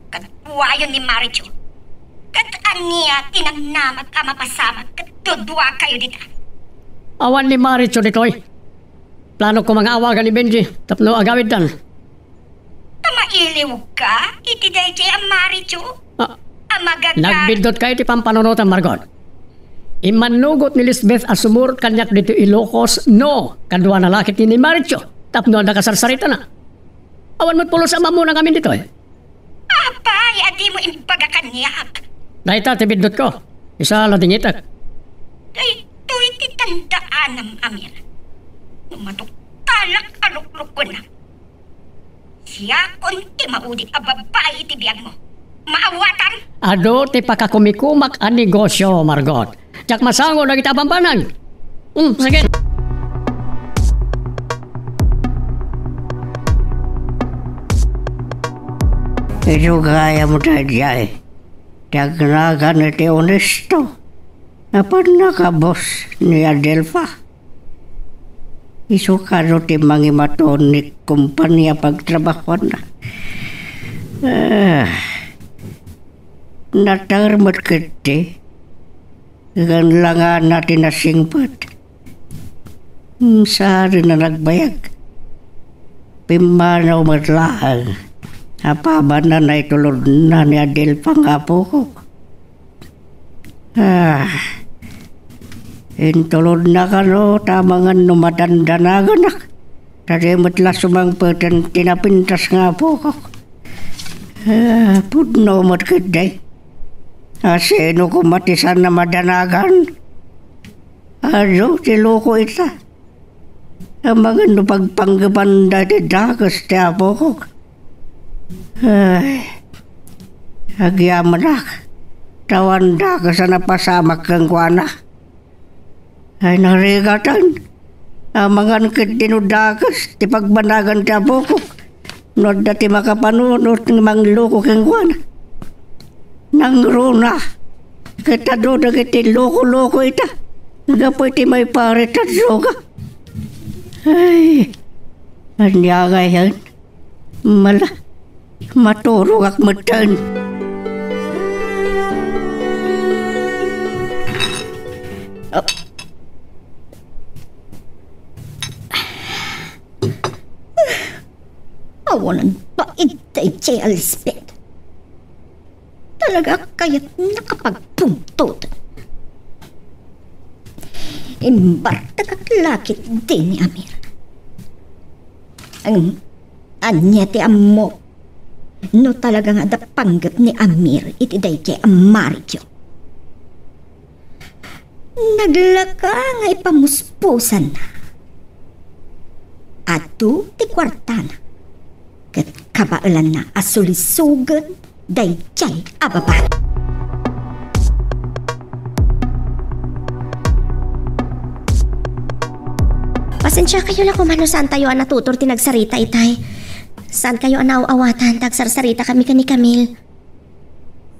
Kaduayon ni Marichu. Ket ania ti nangnamak a mapasamak ket duduakayo dita? Awan ni Marichu ditoy. Planok koma nga awagan ni Benji tapno agawiddan. Ta mailiwka iti daydiay a Marichu? Ah, a magaga- Nagbiddut ka iti pampanunotam, Margot. Immannugot ni Lisbeth a sumurot kaniak ditoy Ilocos, no, kaduana la ket ni Marichu tapno adda kasarsaritana. Awan met pulos a mamuna ngamin ditoy. Apay a dimo imbaga kaniak? Dayta ti biddutko. Isa la dingitek. Daytoy ti tandaanam, Amir. No maduktalak a luklukunak, siakon ti maudi a babai iti biagmo. Maawatam? Adu ti pakakumikumak a negosio, Margot. Diak masango dagiti a bambanag. Hmm, sige. Isu gayam daydiay ti agnagan iti onesto a pannakabus ni Adelfa. Isu kano ti mangimaton ni kompania pagtrabahuanna. Ah, nater met ketdi. Ngem langana ti nasingpet. Hmm, saan a nagbayag? Pimmanaw met laeng a pabanan a itulodna ni Adelfa nga apokok. Ah, intulodna kano ta amangan no madandanaganak. Ta di met la sumangpeten ti napintas nga apokok. Ah, pudno met ketdi. A sino koma ti saan a madanagan? Adu ti loko ita. Amangan no pagpanggepanda iti dakes ti apokok. Ay, agyamanak, ta awan dakes a napasamak kenkuana. Ay, narigatan. Amangan ketdi no dakes ti pagbanagan ti apokok. No adda ti makapanunot nga mangloko kenkuana. Nangruna. Ket adu dagiti loko-loko ita. Gapu iti maiparit a droga. Ay, ania ngayen? Mala, maturogak metten. Oh. Awanan pa itay, Elizabeth. Talaga a kayatnak a pagpungtot. Imbartekak la ketdi ni Amir. Ang ania ti ammok no talaga nga adda panggep ni Amir iti daydiay a Mario? Naglaka nga ipamuspusanna. Adu ti kuartana ket kabaelanna a sulisogen daydiay a babai. Pasensiakayo la koma no saantayo a natutor ti nagsarita itay. Saankayo a naaw-awatan ta agsarsaritakami ken ni Camille.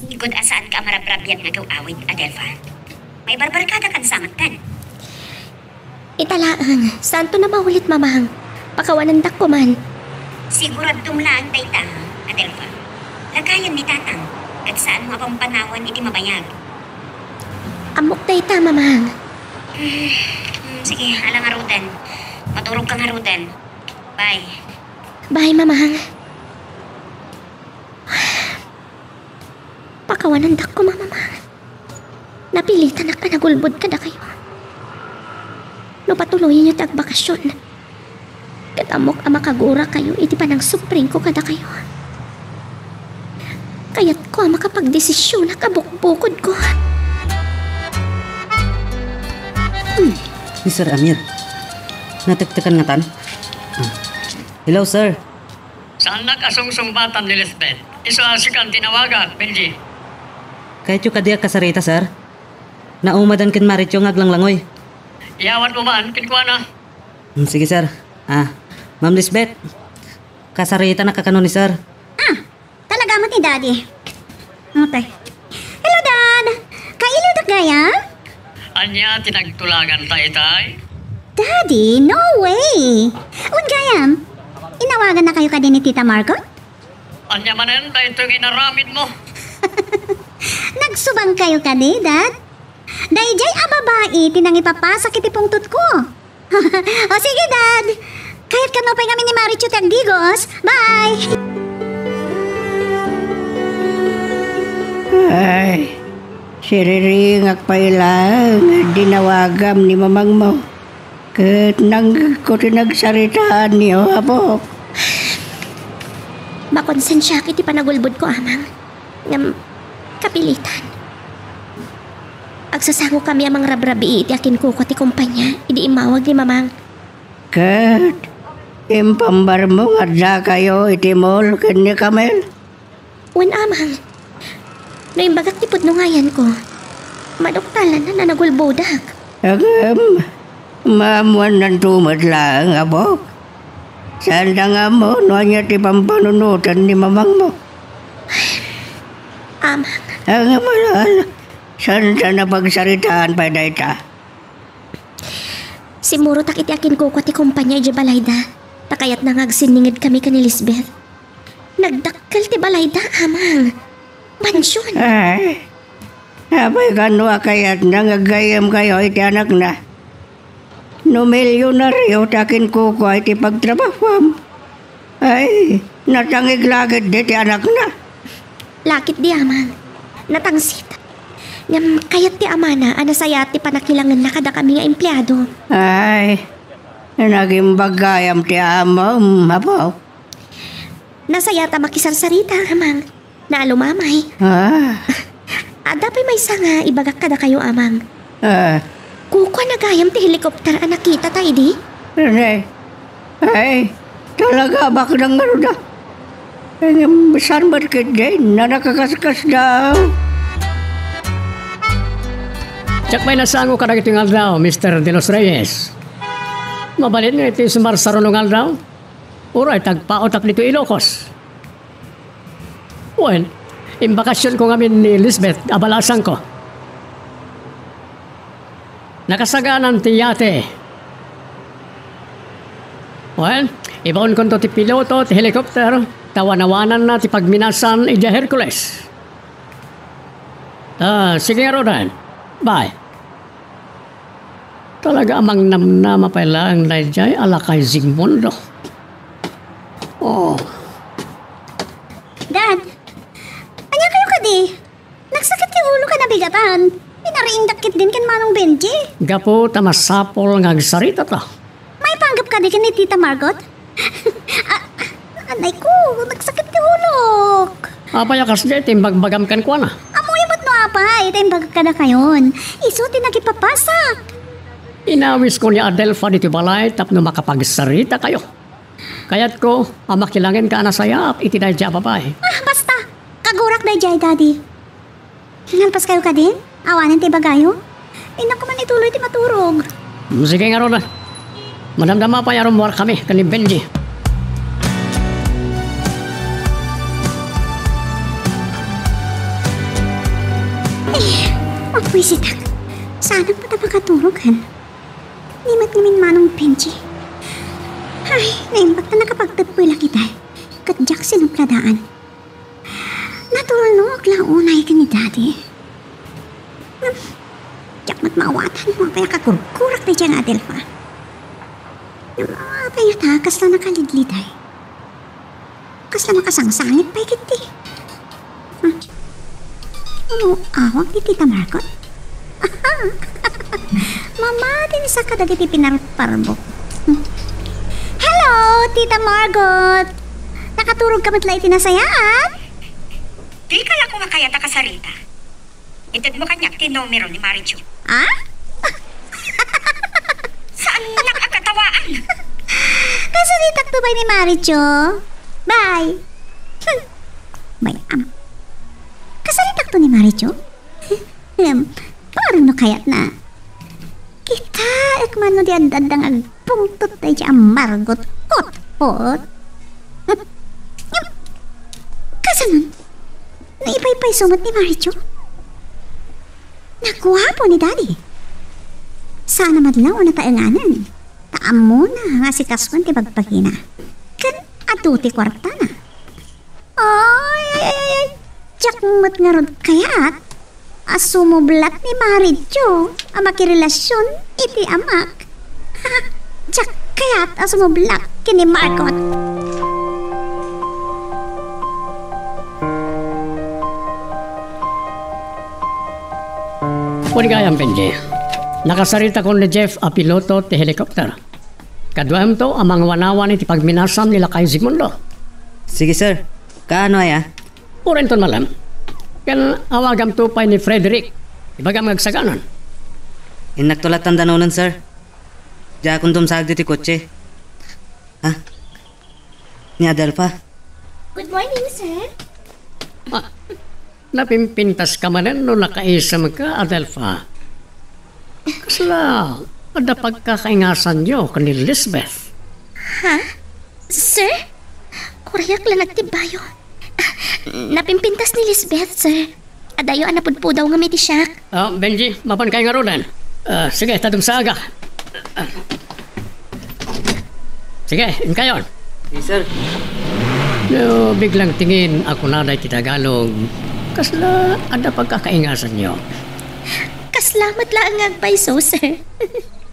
Igud a saanka a marabrabiag nga agaw-awid, Adelfa. Maibarbarkadakan sa metten. Ita laeng, saanto a maulit, Mamang. Pakawanandak koman. Siguradom laeng dayta, Adelfa. Lakayen ni Tatang, ket saanmo a pampanawen iti mabayag. Ammok dayta, Mamang. Hmm, sige, ala ngaruden. Maturogka ngaruden. Bye. Bye, Mamang. Pakawanandak koma, Mamang. Napilitanak a nagulbod kadakayo. No patuloyenyo ti agbakasyon, ket ammok a makagurakayo iti panangsupringko kadakayo. Kayatko a makapagdesisionak a bukbukodko. Hmm, ni Sir Amir. Natektekan ngatan? Ah. Hello, sir. Saannak a sungsungbatan ni Lisbeth. Isu a sikan ti nawagak, Benji. Kayatyo kadi a kasarita, sir? Naumadan ken Marichu nga aglanglangoy. Iyawatmo man kenkuana. Hmm, sige, sir. Ah, Ma'am Lisbeth, kasaritanak a kano ni sir. Ah, talaga met ni Daddy. Utay. Hello, Dad! Kailiwdak gayam? Ania ti nagtulaganta itay? Daddy, no way! Wen gayam, Tawagannakayo kadi ni Tita Margot? Ania manen daytoy nga inaramidmo? Nagsubangkayo kadi, Dad? Daydiay a babai ti nangipapasak iti pungtotko. O sige, Dad. Kayatkan pay ngamin ni Marichu ti agdigos. Bye! Ay, siriringak pay laeng nga dinawagam ni mamangmo. Ket nangngegko ti nagsaritaanyo, Apo. Makonsensiak iti panagulbodko, Amang. Ngem, kapilitan. Agsasangokami a mangrabrabii iti akinkukua ti kompania idi immawag ni Mamang. Ket impambarmo nga addakayo iti mall ken ni Camille? Wen, Amang. No imbagak ti pudno nga ayanko, maduktalan a nagulbodak. Ngem, maammuannanto met laeng, Apo. Saanda nga ammo no ania ti pampanunotan ni mamangmo. Amang. Ngem, ala, ala, saanda a pagsaritaan pay dayta. Simmurotak iti akinkukua ti kompania idiay balayda, ta kayatna nga agsinningedkami ken ni Lisbeth. Nagdakkel ti balayda, Amang. Mansion. Ay, apay kano a kayatna nga aggayyemkayo iti anakna? No milyonario ti akinkukua iti pagtrabahuam, ay, natangig la ketdi ti anakna. La ketdi, Amang. Natangsit. Ngem kayat ti amana a nasayaat ti panakilangenna kadakami nga empleado. Ay, nagimbag gayam ti amom, Apo. Nasayaat a makisarsarita, Amang. Naalumamay. Ah. Adda pay maysa nga ibagak kadakayo, Amang. Ah. Kukuana gayam ti helicopter a nakitata idi? Ne. Ay, talaga a baknang ngarud a. Ngem saan met ketdin a nakakaskasdaaw? Diak pay nasango kadagitoy nga aldaw, Mister De Los Reyes. Mabalin nga iti sumarsaruno nga aldaw, uray tagpaotak ditoy Ilocos. Wen, imbakasionko ngamin ni Lisbeth a balasangko. Nakasaganan ti yate. Wen, ibaonkonto ti piloto ti helicopter, ta wanawananna ti pagminasan idiay Hercules. Ah, sige ngaruden. Bye. Talaga a mangnamnama pay laeng daydiay a lakay Zigmundo. Oh. Dad, ania kayo kadi? Nagsakit ti ulo ka nabigatan. Pinariingdak ketdin ken Manong Benji. Gapu ta masapul nga agsaritata. Maipanggep kadi ken ni Tita Margot? Ah, anay ko, nagsakit ti ulok. Apay a kasdi ti imbagbagam kenkuana? Ammoyo met no apay ti imbagak kadakayon. Isu ti nakipapasak. Inawisko ni Adelfa ditoy balay tapno makapagsaritakayo. Kayatko a makilangenka a nasayaat iti daydiay a babai. Ah, basta! Kagurak daydiay, Daddy. Nalpas kayo kadin? Awanen ti ibagayo? Innak man ituloy ti maturog. Mm, sige ngarud. Madamdama pay a rummuarkami ken ni Benji. Eh, mapwisitak. Saan met a makaturog, han? Ni met ngamin Manong Benji. Ay, naimbag ta nakapagteppoy la kita. Ket diak sinupladaan. Natulnok la unay ken ni Daddy. Ngem, diak met maawatan no apay a kakurkurak daydiay nga Adelfa. Ngem, apay ngata, kasla nakalidliday. Kasla makasangsangit pay ketdi. Hmm. Ano, awag ni Tita Margot? Mamati ni saka dagiti pinarparbok. Hmm. Hello, Tita Margot! Nakaturog ka met la iti nasayaat? Dika la ko nga kayat a kasarita. Itedmo kaniak ti numero ni Marichu. Ah? Saannak a katawaan? Kasaritakto pay ni Marichu. Bye. Hmm. Bay, am. Kasaritakto ni Marichu? Ngem, paano no kayatna? Kitaek man no di adda-adda nga agpungtot daydiay a Margot. Kot-kot. Ngem, kasano? Naipaypayso met ni Marichu. Naguapo ni Daddy. Saan a madlaw a nataenganen. Ta ammona nga asikasoen ti bagbagina. Ken Adto ti kuartana. Ay, ay, ay, ay, ay. Diak met ngarud kayat a sumublak ni Maritio a makirelasion iti amak. Diak kayat a sumublak ken ni Marcot. Wen gayam, Benji. Nakasaritakon ni Jeff a piloto ti helicopter. Kaduaemto a mangwanawan iti pagminasam ni Lakay Sigmundo. Sige, sir. Kaano aya? Uray inton malem. Ken awagamto pay ni Frederick. Ibagam nga agsaganan. Innakto latta danonen, sir. Diakon dumsag ditoy kotse. Ha? Ni Adelfa? Good morning, sir. Ah, napimpintaska manen no nakaisemka, Adelfa. Kasla, adda pagkakaingasanyo ken ni Lisbeth? Ha? Sir? Urayak la nagtibbayo. Ah, napimpintas ni Lisbeth, sir. Adayo a napudpudaw ngem iti siak. Ah, Benji, mapankayo ngaruden. Ah, sige, ta dumsaga. Ah. Sige, inkayon. Yes, sir. No, biglang tingin a kunada iti Tagalog, kasla adda pagkakaingasanyo? Kasla met laeng nga agpayso, sir.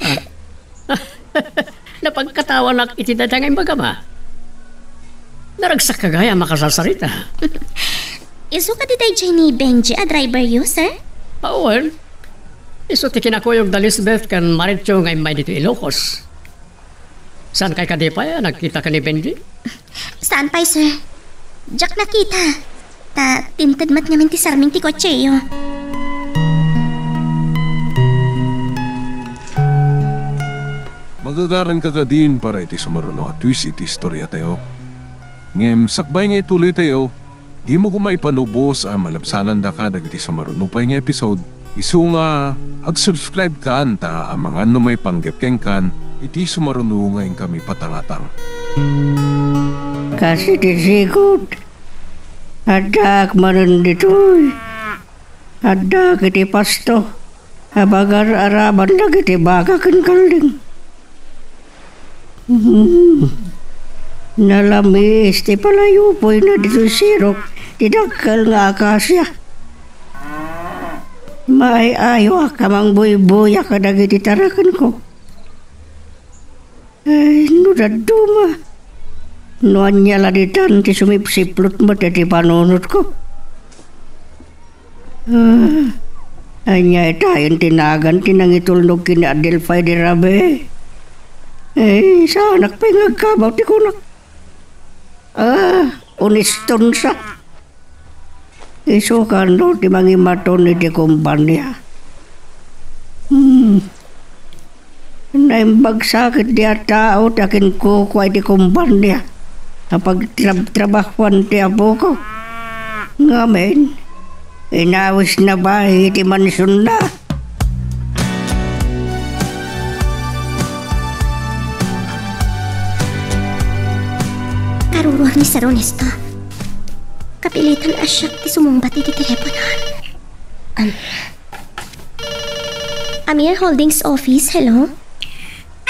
Ah. Napagkatawanak iti dayta nga imbagam, a. Naragsak ka gayam a kasasarita. Isu kadi daydiay ni Benji a driveryo, sir? Ah, wen. Isu ti kinakuyog da Lisbeth ken Maritio nga immay ditoy Ilocos. Saankay kadi pay a nagkita ken ni Benji? Saan pay, sir? Diak nakita. Ta tinted met ngamin ti sarming ti kotseyo. Magagaranka kadin para iti sumaruno a twist iti istoriatayo. Ngem sakbay nga ituloytayo, dimo koma ipanubos a malabsanandaka dagiti sumaruno pay nga episode. Isu nga, ag-subscribe kan ta amangan no maipanggep kenkan iti sumaruno nga inkami patangatang. Kas iti sigud, addaak manen ditoy. Addaak iti pasto a pagar-araban dagiti baka ken kalding. Hmm. Nalamis ti palayupoyna ditoy sirok ti dakkel nga akasia. Maay-ayoak a mangbuybuya kadagiti tarakenko. Ay, no dadduma. No ania la ditan ti sumipsiplot met iti panunotko. Ah, ania itayen ti nagan ti nangitulnog ken ni Adelfa idi rabii? Eh, saanak pay nga agkabaw ti kunak. Ah, oneston sa. Isu kano ti mangimaton iti kompania. Hmm. Naimbag sa ket ti a tao ti akinkukua iti kompania a pagtrabtrabahuan ti apoko. Ngamin, inawisna bayi iti mansionna. Karuruar ni Sir Ernesto. Kapilitan a siak ti sumungbat iti teleponan. Um, Amir Holdings Office, hello?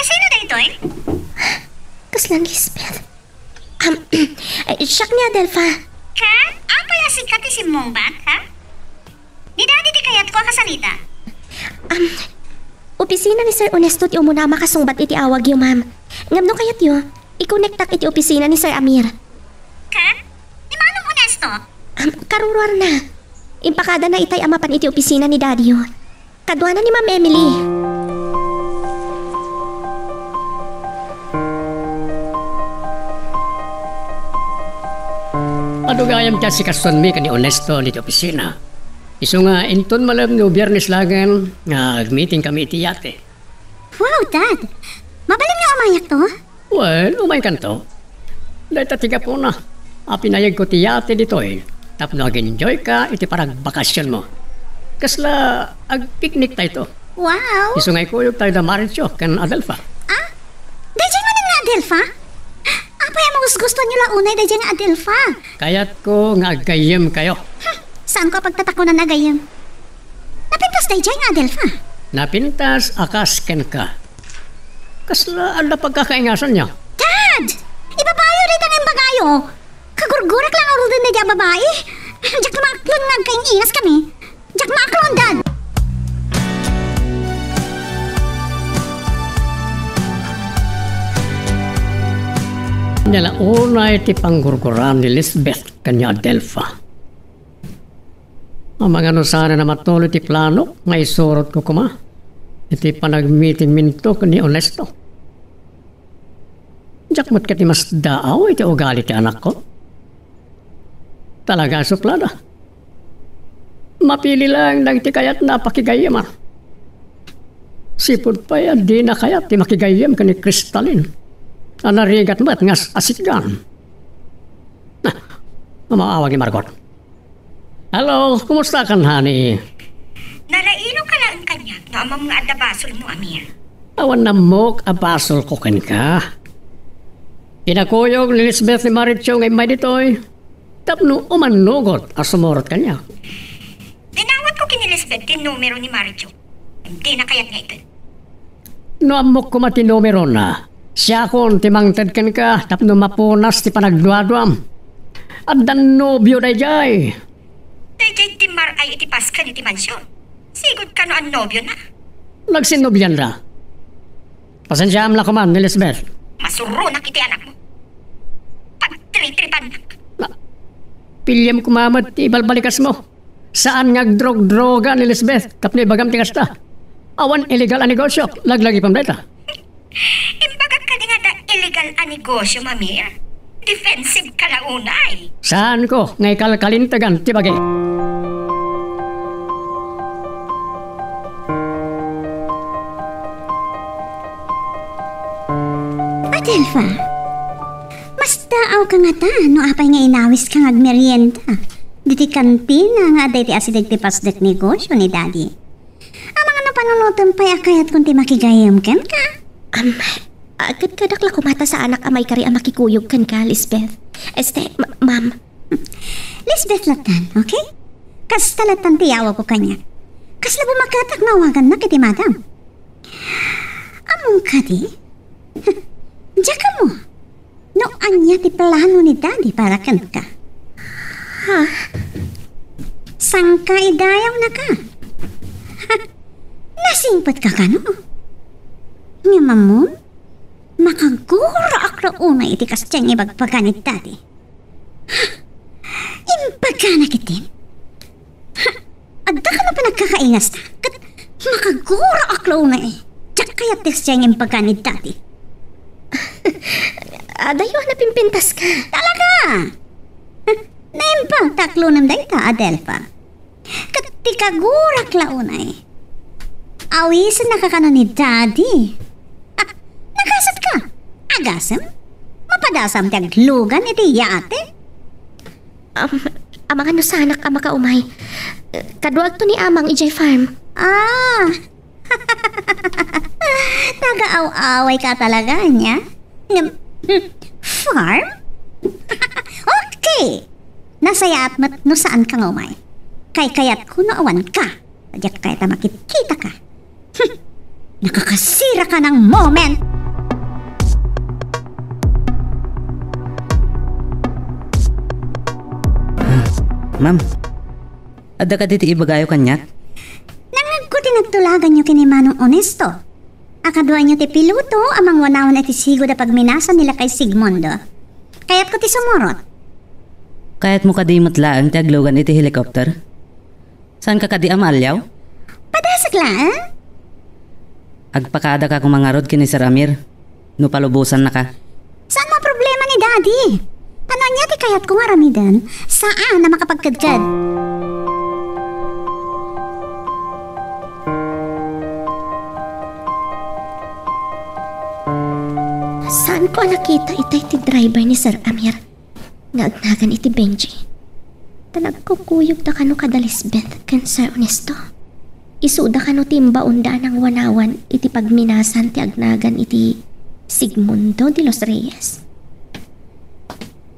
Asino daytoy? Kasla Lisbeth. Um, eh, siak ni Adelfa. Ken? Apay a sika ti simmungbat, ha? Ni Daddy ti kayatko a kasarita. Um, opisina ni Sir Ernesto ti umuna a makasungbat iti awagyo, ma'am. Ngem no kayatyo, ikonektak iti opisina ni Sir Amir. Ken? Ni Manong Ernesto? Um, karuruarna. Impakadana itay a mapan iti opisina ni Daddy-yo. Kaduana ni Ma'am Emily. Adu gayam ti asikasuanmi ken ni Ernesto ditoy opisina. Isu nga inton malem no Biernes laengen nga agmeeting kami iti yate. Wow, Dad! Mabalin nga umayakto? Wen, umaykanto. Dayta ti gapuna a pinayegko ti yate ditoy tapno ag-enjoyka iti panagbakasionmo. Kasla agpikniktayto. Wow! Isu nga ikuyogtayo da Maritio ken Adelfa. Ah? Daydiay manen nga Adelfa? Apay a mausgustoanyo la unay daydiay nga Adelfa? Kayatko nga aggayyemkayo. Ha? Saanko a pagtatakonan a gayyem? Napintas daydiay nga Adelfa? Napintas a kas kenka. Kasla adda pagkakaingasanyo? Dad! Ibabayo dayta nga imbagayo, Oh, kagurgurak lang a ruden daydi a babai. Diak maaklon nga agkaing-ingaskami. Diak maaklon, Dad. Ania la unay ti panggurguran ni Lisbeth ken ni Adelfa. Amangan no saan a matuloy ti planok nga isurotko koma iti panagmitingminto ken ni Ernesto. Diak met kadi masdaaw iti ugali ti anakko. Talaga a suplada. Mapili laeng dagiti kayatna a pakigayyema. Sipud pay a dina kayat ti makigayyem ken ni Kristalin a narigat met nga as-asiggan. Ah, amaawag ni Margot. Hello, kumusta kan, honey? Nalaino ka laeng kaniak no ammom nga adda basolmo, Amir. Awan ammok a basolko kenka. Kinakuyog ni Lisbeth ni Marichu nga immay ditoy tapno umanugot a sumurot kaniak. Dinawatko ken ni Lisbeth ti numero ni Marichu. Dina kayat nga ited. No ammok koma ti numerona, siakon ti mangted kenka tapno mapunas ti panagduaduam. Addan nobio daydiay. Daydiay ti mar-ay iti pasken iti mansion. Sigud kano a nobiona? Nagsinnobianra. Pasensiaam la koman, Elizabeth. Masuronak iti anakmo. Pagtritripannak. Na, piliem koma met ti ibalbalikasmo. Saan nga agdrogdroga ni Lisbeth tapno ibagam ti kasta. Awan illegal a negosyo, laglagipem dayta. Imbagak kadi nga adda illegal a negosyo, Amir? Defensive ka la unay. Saanko nga ikalkalintegan ti bagi. Adelfa, masdaawka ngata no apay nga inawiska nga agmerienda ditoy kantina nga adda iti asideg ti pasdek negosyo ni Daddy. Amangan no panunotem pay a kayatkon ti makigayyem kenka. Am, agkadkadak la koma ta saanak a maikari a makikuyog kenka, Lisbeth. Este, ma-, ma'am. Lisbeth lattan, okay? Kasta lattan ti yawagko kaniak. Kasla bumaketak no awagannak iti madam. Ammom kadi? Diak ammo no ania ti plano ni Daddy para kenka. Ha? Sangka idayawnaka. Nasingpetka kano? Ngem ammom, makaguraak la unay iti kasta nga ibagbaga ni Daddy. Imbagana ketdin? Ha, adda kano panagkakaingasta? Ket makaguraak la unay. Diak kayat ti kasta nga imbaga ni Daddy. Adayo a napimpintaska. Talaga? Ha, naimbag ta aklonem dayta, Adelfa. Ket ti kagurak la unay. Awisennaka kano ni Daddy. Ah, nagasatka? Agasem? Mapadasam ti aglugan iti yate? Um, amangan no saanak a makaumay. Kaduagto ni Amang idiay farm. Ah. Nagaaw-away ka talaga, ania? Ngem, hmm, farm? Okay. Nasayaat met no saanka nga umay. Kaykayatko no awanka. Diak kayat a makitkitaka. Hmm. Nakakasiraka ng moment! Ah, ma'am, adda kadi ti ibagayo kaniak? Nangngegko ti nagtulaganyo ken ni Manong Onesto. A kaduayo ti piloto a mangwanawan iti sigud a pagminasan ni Lakay Sigmundo. Kayatko ti sumurot. Kayatmo kadi met laeng ti aglugan iti helicopter? Saanka kadi a maaliaw? Padasek laeng? Agpakadaka koma ngarud ken ni Sir Amir no palubosannaka. Saan a problema ni Daddy? Tano ania ti kayatko nga aramiden? Saan a makapagkedked. Saanko a nakita itay ti driver ni Sir Amir nga agnagan iti Benji. Ta nagkukuyogda kano kada Lisbeth ken Sir Ernesto. Isuda kano ti imbaonda a nangwanawan iti pagminasan ti agnagan iti Sigmundo de los Reyes.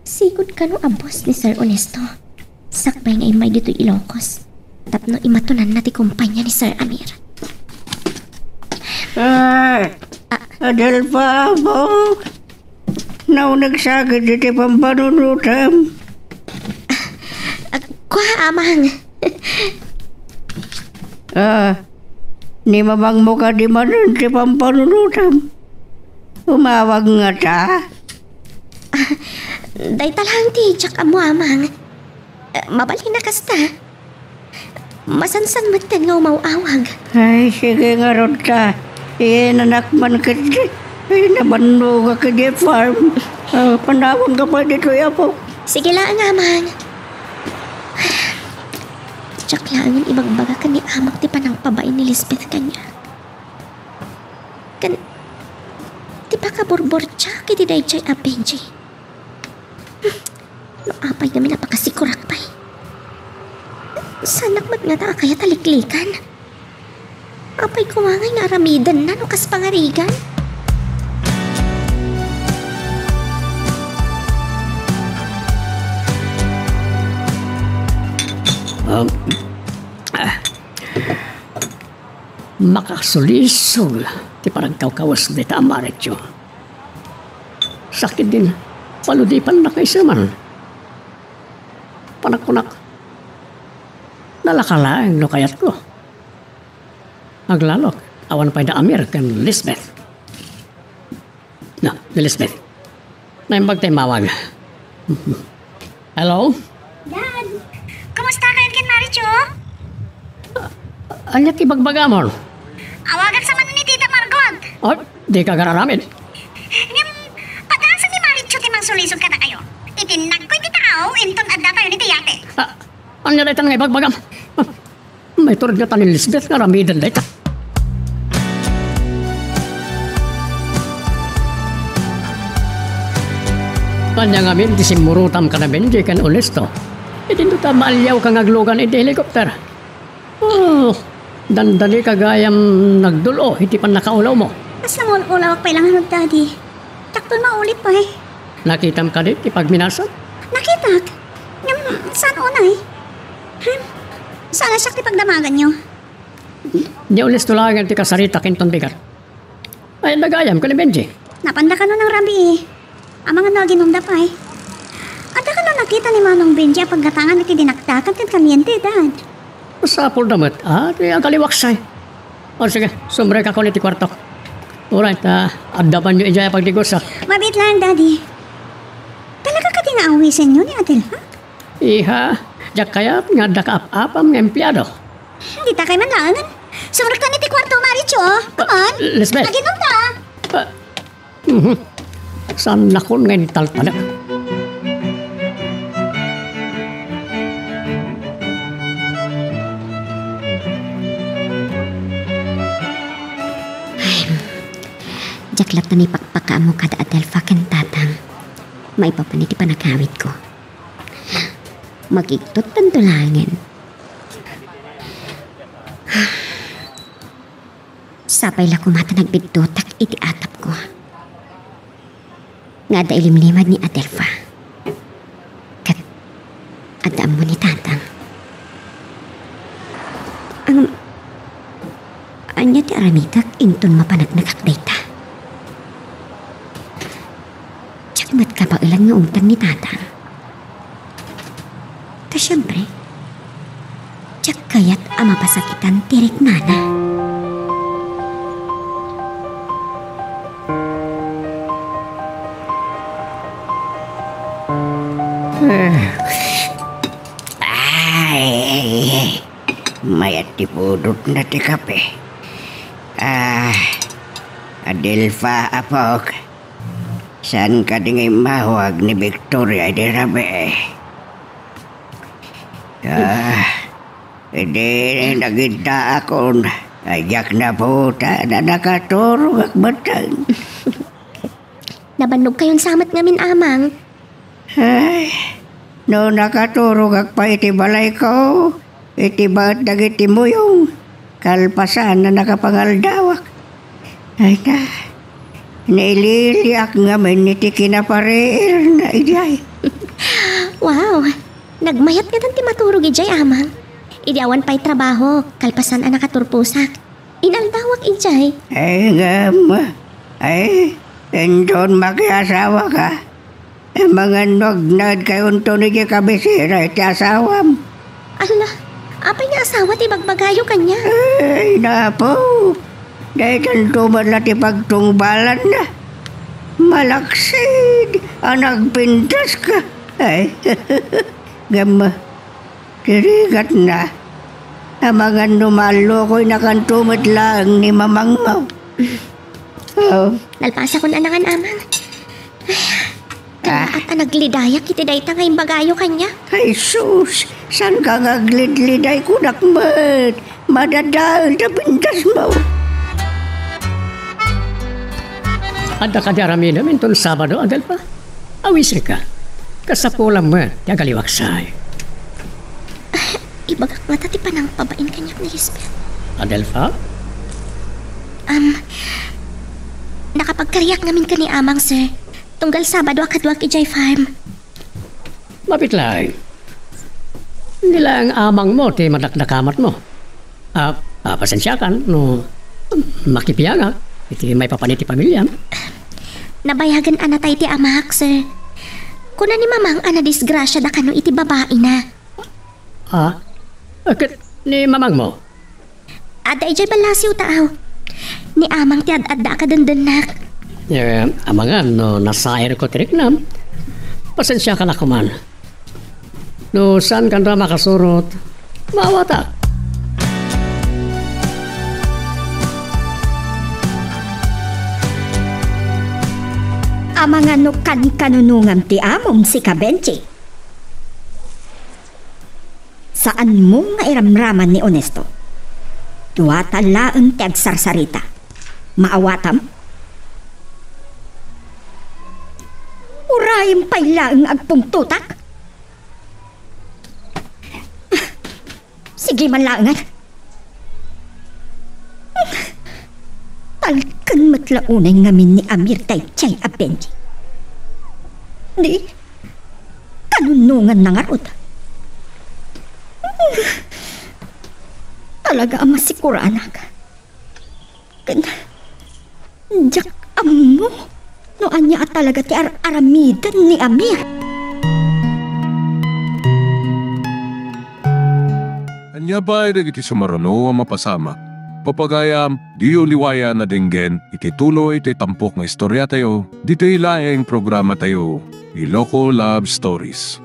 Sigud kano a boss ni Sir Ernesto. Sakbay nga immay ditoy Ilocos tapno imatunanna ti kumpanya ni Sir Amir. Ah, ah. Adelfa, Bong. Nauneg sa ket iti pampanunotam. Ah, kua, Amang. Ah, ni mamangmo kadi manen ti pampanunotam? Umawag ngata? Ah, dayta laeng ti diak ammo, Amang. Eh, mabalin a kasta. Masansan metten nga umaw-awag. Ay, sige ngarud ta. Iyanak man ketdi. Ay, nabannogak idiay farm. Ah, panawanka pay ditoy, apo. Sige laeng, Amang. Diak laengen ibagbaga ken ni Amang ti panangpabain ni Lisbeth kaniak. Ken ti pakaburburdiak iti daydiay a Benji. No apay ngamin a pakasikorak pay. Saanak met ngata a kayat a liklikan. Apay koma ngay nga aramidenna no kas pangarigan? Um, ah, makasulisog ti panagkawkawes dayta a Maritio. Sakit din, paludipannak nga iseman. Panagkunak, nalaka laeng no kayatko. Aglalok, awan pay da Amir ken Lisbeth. Na, ni Lisbeth. Naimbag tay mawag. Hello? Dad, kumusta kayon ken Marichu? Ania ti bagbagamon? Awagak sa manen ni Tita Margot. Oh, dika agar-aramid. Ngem, padasan ni Marichu ti mangsulisog kadakayo. Iti nagko iti tao, inton adda tayo ni Tiyate. Ah, ania daytan nga ibagbagam? Ah, maiturod ngata ni Lisbeth nga aramiden dayta. Ania ngamin ti simmurotam kada Benji ken Onesto? Idinto ta maaliawka nga aglugan iti helicopter. Oh, dandani ka gayam nagdul-o iti pannakaulawmo. Kas nangul-ulawak pay la ngarud, Daddy. Dakton mauli pay. Nakitam kadi ti pagminasam? Nakitak. Ngem, saan unay? Hmm? Saan a siak ti pagdamaganyo? Ni Onesto laengen ti kasaritak inton bigat. Ay, adda gayam ken ni Benji. Napanda kano nang rabii. Amangan no aginumda pay. Adda kano nakita ni Manong Benji a paggatangan iti dinakdakan ken kaliente, Dad? Masapulda met, ah, ti agaliwaksay. O, sige, sumrekakon iti kuartok. Uray, ta adda banyo idiay a pagdigusa. Mabiit laeng, Daddy. Talaga kadi nga awisenyo ni Adelfa? Iha, diak kayat nga adda kaap-apam nga empleado. Dita kay man laengen. Sumrektan iti kuarto, Marichu. Come on. Lisbeth. Aginumda. Ah, mhm. Saannakon nga intaltalek. Ay, diak latta ipakpakaammo kada Adelfa ken Tatang maipapan iti panagawidko. Magigtuttanto laengen. Sapay la koma ta nagbiddutak iti atapko nga adda ilimlimad ni Adelfa ket adda ammo ni Tatang. Ang, ania ti aramidek inton mapaneknekak dayta? Diak met kabaelan nga umtang ni Tatang. Ta siempre, diak kayat a mapasakitan ti riknana. Ay, mayat ti pudotna ti kape. Ah, Adelfa, apok. Saan kadi nga immawag ni Victoria idi rabii? Ah, idi nagiddaakon, diak naputan a nakaturogak metten. Nabannogkayon sa met ngamin, Amang. Ay, no nakaturogak pay iti balayko, iti baet dagiti muyong, kalpasan a nakapangaldawak. Ay ta, naililiak ngamin iti kinapariirna idiay. Wow! Nagmayat ngatan ti maturog idiay, Amang. Idi awan pay trabaho, kalpasan a nakaturposak. Inaldawak idiay. Ay, ngem. Ay, Inton makiasawaka, amangan no agnaed kayonto ni kabisera iti asawam. Ala, apay nga asawa ti bagbagayo kaniak? Ay, napo. Daytanto met la ti pagtungbalanna. Malaksid a nagpintaska. Ay, ngem, ti rigatna, amangan no mallukoynakanto met laeng ni mamangmo. Oh. Nalpasakon a nangan, Amang. Ay, ah, kanaat a naglidayak iti dayta nga imbagayo kaniak. Ay, sus! Saanka nga aglidliday, kunak met? Madadael ta pintasmo. Adda kadi aramidem inton Sabado, Adelfa? Awisenka. Kasapulam met ti agaliwaksay. Ibagak ngata ti panangpabain kaniak ni Lisbeth. Adelfa? Am, nakapagkariak ngamin ken ni Amang, sir. Tunggal Sabado a kaduak idiay farm. Mabiit laeng. Ni laeng amangmo ti madakdakamatmo. Ah, ah, pasensiakan no makibiangak iti maipapan iti pamiliam. Nabayagen a natay ti amak, sir. Kuna ni Mamang a nadisgrasiada kano iti babaina. Ah, ket ni mamangmo? Adda idiay ballasiw, taaw. Ni Amang ti ad-adda a kadendennak. Eh, amangan no nasairko ti riknam. Pasensiakan a koman. No saankanto a makasurot, maawatak. Amangan no kankanunongam ti amom, sika, Benji. Saanmo nga iramraman ni Onesto. Duata laeng ti agsarsarita. Maawatam? Urayem pay laeng agpungtotak? Sige man laengen. Talken met la unay ngamin ni Amir daydiay a Benji. Di, kanunonganna ngarud. Talaga a masikuranak. Ken, diak ammo no ania a talaga ti ar-aramiden ni Amir. Ania pay dagiti sumaruno a mapasamak? Papagayam, diyo liwayan a denggen iti tuloy ti tampok nga istoriatayo, ditoy laeng programatayo, Iloko Love Stories.